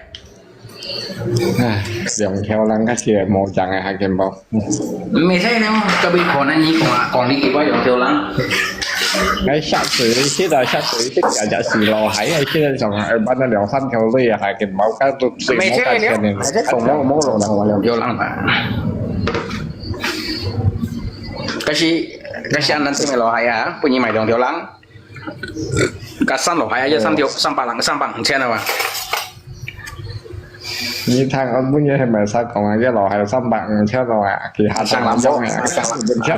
唉，兩條人較似無講个，還見無？毋係呢，這邊可能你講啊，講你幾杯兩條人。哎，下水去了，下水去，假假死了，還要現在想，哎，搬了兩三條隊啊，還見無？該都水毋係呢，無價錢呢。還係講無無兩條人吧。可是可是恁難聽个咯，係啊，分你買兩條人。 加三六，還要三條，三百零，三百五千了吧？你聽我本人係咪使講啊？一路係三百五千咯啊，其他三百五千啊，三百五千。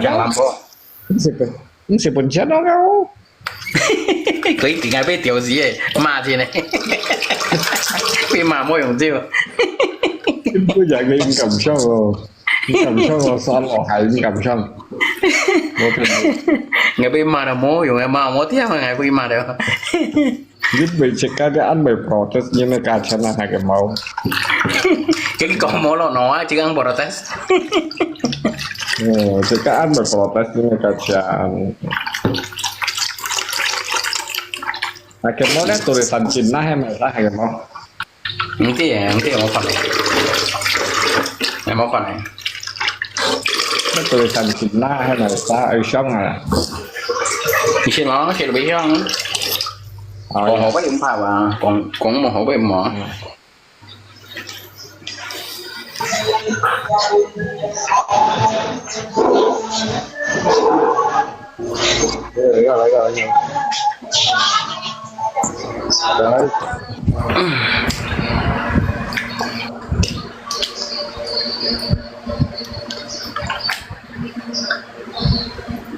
唔係本，唔係本錢咯，佢點解被丟死耶？罵去呢？被罵莫用酒。不然佢敢上哦，你敢上哦，三六係你敢上？我同你。你被罵了莫用，罵莫聽，還被罵了。 你袂自家个安慰 protes 你个價錢啊，還个無？跟你講無咯，喏啊，這個 protes。哦，自家安慰 protes 你个價錢。啊，个無咧，做你三千啦，係咪啦，還个無？毋知啊，毋知，我看咧，有無看咧？那做你三千啦，係咪啦？愛上啊。你先咯，先別上。哦，講好不用怕吧，講講無好不用嘛。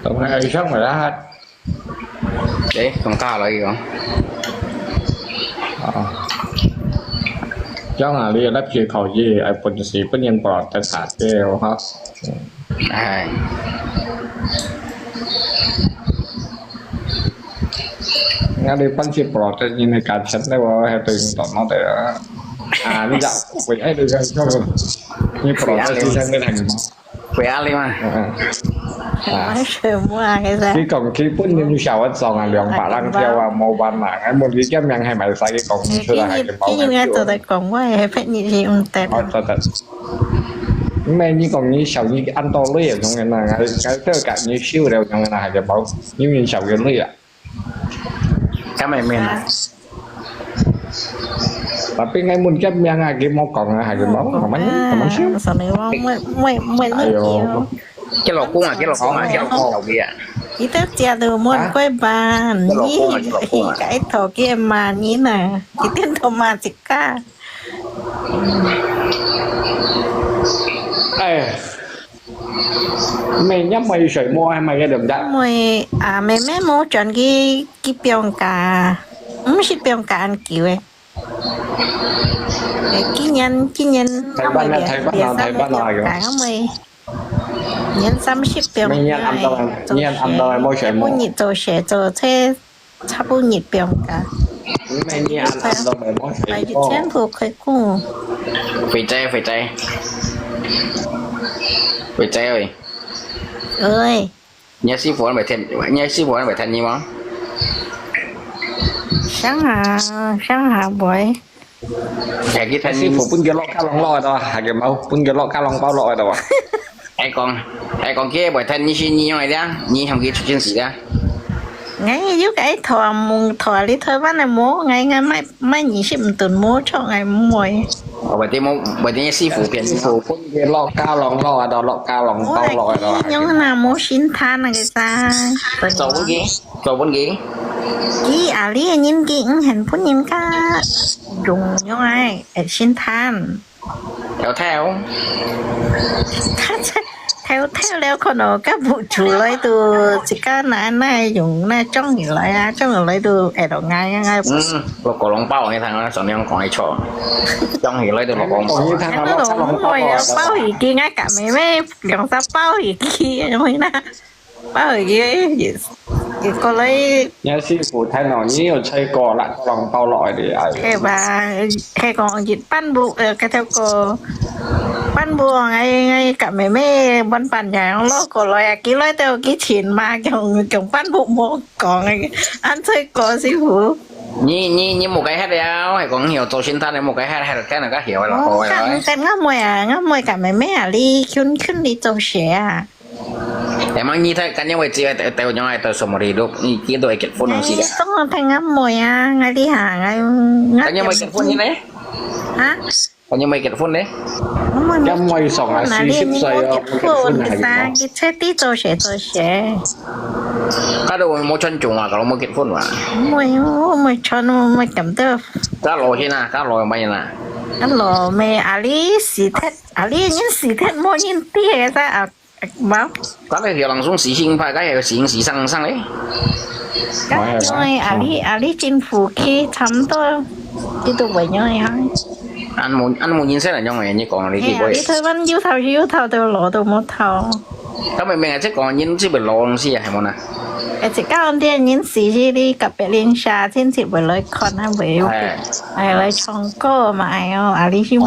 同埋愛上咪啦。 誒，同加落去講。啊。將來你个粒就可以，愛本事分人block得下掉哈。哎。那你分析block得人个價錢了，我還對你懂了的啊。啊，你講，為愛你講，你block得就像你很 Kuya lima. 嗯，嗯。啊。玩水母啊，其實。佢講佢本人小一種啊，兩百零條啊，無辦法。哎，問佢个名係咪使佢講出來，還係無？今日，今日應該做得講，我也別日去毋得。哦，做得。毋係你講你小一恁多類啊，種人啊，還，還這個你少了種人啊，還係無？因為小个類啊。 Kami min. Tapi ngai mun kian miang agi mo kong agi mo, kaman, kaman siu. Sami wang mui, mui, mui. Ayo. Cái lò cuốn à, cái lò cuốn à, cái lò cuốn à. Ita tia tu mun koi ban. Cái lò cuốn à, cái lò cuốn à. Cái thổ kia mà ni nè. Cái tiên thổ mà chỉ cả. Ai. 妹，你妹水母係咪一兩隻？妹，啊，妹妹無轉去，去放假，毋係放假恁久誒。誒，今年，今年，台灣啊，台灣啊，台灣啊，放假，妹，年三十放假誒，妹，你暗到，你暗到無水母？做事，做事，做事。 差不多日放假。毋係你暗暗都毋好睡覺。全部開工。肥仔，肥仔。肥仔喂。喂。你个師傅還袂聽，你个師傅還袂聽你無？想下，想下會。 係佢聽師傅分佢落卡浪落个到，還係無分佢落卡浪包落个到啊？係講，係講佢會聽你是你樣个呀，你向佢出錢時呀。𠊎有个拖木拖，你台灣个無，𠊎，𠊎買，買二十五噸無，著𠊎毋會。哦，或者無，或者師傅騙你。師傅分佢落卡浪落个到，落卡浪包落个到。𠊎，佢樣那無心態那個啥。做分佢，做分佢。佢啊，你个人佢毋肯分人家。 用用哎，會心淡。偷偷。偷偷了，可能甲不出來都，自家拿那用那裝起來啊，裝起來都會到𠊎啊。嗯，我過籠包，你聽我上面講个錯，裝起來都落講錯。你聽我講包啊，包已經啊，甲妹妹兩隻包已經，因為那 包佢，佢，佢過來。你師傅聽到你有吹過啦，可能包落去的啊。係吧？係講一半部，呃，該條歌，半部，哎，哎，甲妹妹半半樣咯，過來啊，幾來都有幾錢嘛，用，用半部無講，恁吹過師傅。你，你，你無該歇了，係講有做生意，你無該歇，歇，歇，歇，歇，歇，我講，等我妹啊，我妹甲妹妹啊，你去，去你做事啊。 Emang你tak kan yang wajib atau yang ada semua hidup ni kita wajib phone sila. Tong tengah moy ah, ngai di ha, ngai ngai. Kan yang wajib phone ni leh? Ha? Kan yang wajib phone leh? Kan yang wajib song ah, si sip saya wajib phone sa, kita di 做事做事. Kalau mau chon chung ah, kalau mau phone ah. Moy, moy chon, moy kam tu. Kalau hina, kalau main ah. Kalau me ali si thet, ali nyin si thet mo nyin ti sa. 無。該係有人送時興派，該係有時興時生生咧。該因為阿里阿里政府佢差毋多，佢都會樣樣。恁無恁無人生人樣个，你講你去買。係啊，你台灣有頭有頭都攞到無頭。咁明明係即講人只會攞東西啊，係無啦？誒，自家啲人時時你隔壁鄰舍親戚會來看啊，會有，哎，來唱歌嘛，哎喲，阿里是無，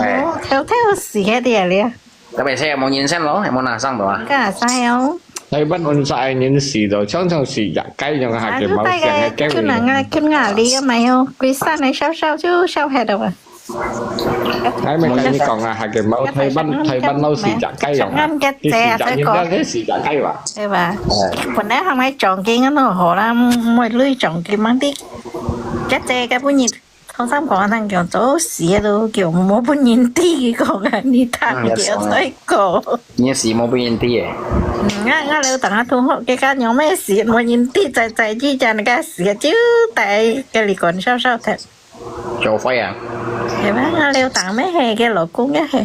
偷偷時个啲啊，你啊。 特別係無人生咯，係無拿上到啊？該係哦。台灣安晒人士咯，常常是日雞樣下嘅，啊，就大概，就人啊，就人啊，你个嘛喲，歸山个燒燒就燒忒了啊。哎，咪跟你講啊，下嘅冇台灣，台灣老是日雞樣啊，佢是日人，佢是日雞話。對吧？本來還買獎金啊，好啦，買鐳獎金嘛，你，這這个本人 通常講人講做事都叫無分人知，講啊，你聽佢在講。你是無分人知誒。嗯，我我了等下同學，佢講樣咩事無人知，在在之前个事就帶个你講笑笑忒。做壞啊？係咩？我了等咩係个老公个係。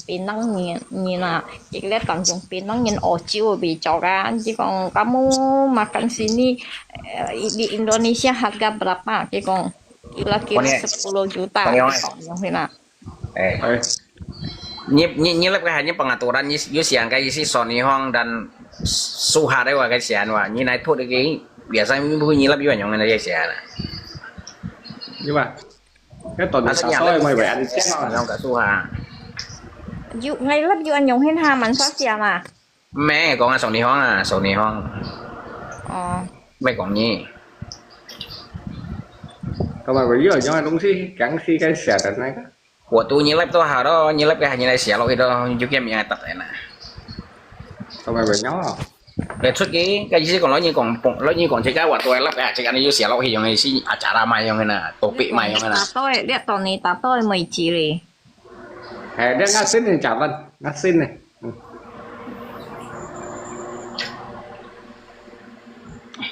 Pinang人，人啊，佢个當中Pinang人澳洲比較啊，佢講kamu makan sini, eh, di Indonesia harga berapa？佢講 kira-kira sepuluh juta，佢講，樣啦。 Eh. Ni ni ni lep ka ni pengaturan ni yu siang ka isi soni hong dan suha de wa ka sian wa ni nai thut ke biasa ni bu ni lep yu anyong na sian. Ni ba. Cái tuần này sao tôi mày về ăn chén không? Yang ka suha. Yu ngai lep yu anyong hen ha man sa sia ma. 咩講啊，上年康啊，上年康。哦。咩講呢？同埋佢呢樣嘢東西，梗係該寫緊呢。我都你laptop下咯，你laptop下你來寫落去咯，你就見面得了啦。同埋佢樣啊。你出去，个意思講，你講，你講這個我都laptop下，這個你就寫落去用的是阿扎拉嘛用的啦，都別嘛用的啦。打到，你到你打到位置咧。係，你啱先你講緊，啱先呢。嗯。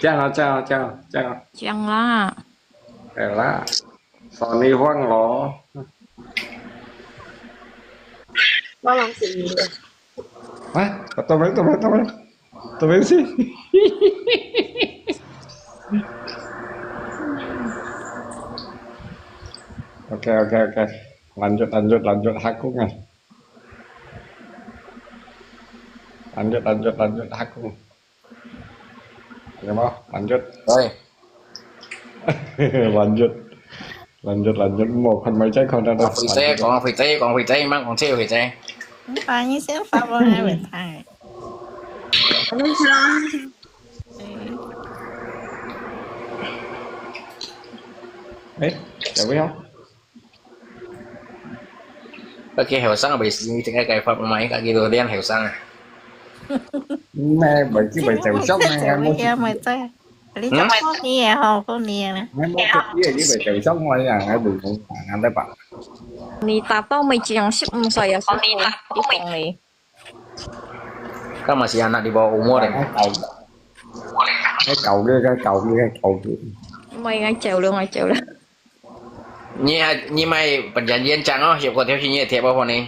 這樣咯，這樣咯，這樣咯，這樣咯。這樣啦。係啦，上年康咯。我諗食魚啊。啊，做咩做咩做咩做咩先？OK OK OK，lanjut lanjut lanjut hakung啊，lanjut lanjut lanjut hakung。有冇？lanjut。對。 lanjut lanjut lanjut，莫看没在看到的。講肥仔，講肥仔，講肥仔，慢講這肥仔。你把你先發我來問他。哎，有沒有？ OK，後生未死，你這個解法唔係，佢都練後生啊。咩？未知未受傷咩？有咩在？你講好你也好，好你也。你冇做嘢，你未受傷我呀，我未講，硬得吧？你打到未正十五歲啊，你講你。 Kan masih anak di bawah umur ya. 該舊嘅，該舊嘅，該舊嘅。唔係，我走了，我走了。你還你買本人演講哦，有個條件你也貼不好呢。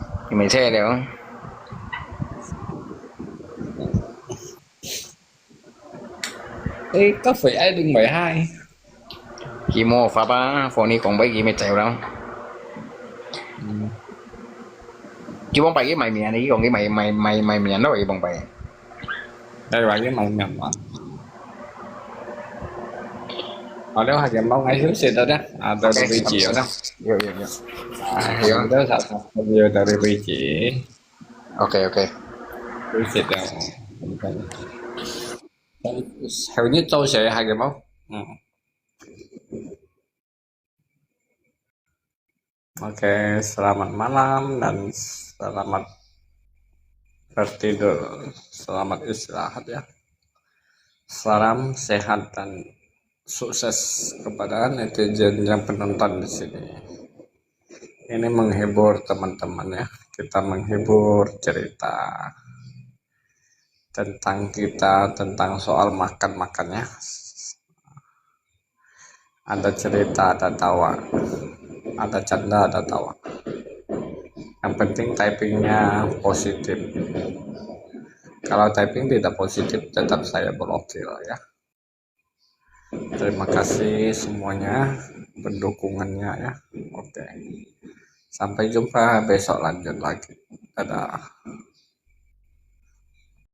你没车了？哎，咖啡爱零买嗨。佢冇法啊，放你讲俾佢咪走了。嗯。佢往擺佢买面，你讲佢买买买买面咯，佢往擺。哎，話佢买面嘛。好了，还有冇？我休息了的啊，到这为止了。有有有。啊，有。好了，好好，就到这为止。OK OK。休息了。后日做事还有冇？嗯。Oke, selamat malam dan selamat tertidur, selamat istirahat ya. Salam sehat dan sukses kepada netizen yang penonton di sini. Ini menghibur teman-teman ya. Kita menghibur cerita tentang kita, tentang soal makan-makan ya. Ada cerita, ada tawa. Ada canda, ada tawa. Yang penting typingnya positif. Kalau typing tidak positif, tetap saya blokir ya. Terima kasih semuanya pendukungannya ya. Oke. Sampai jumpa besok lanjut lagi. Dadah.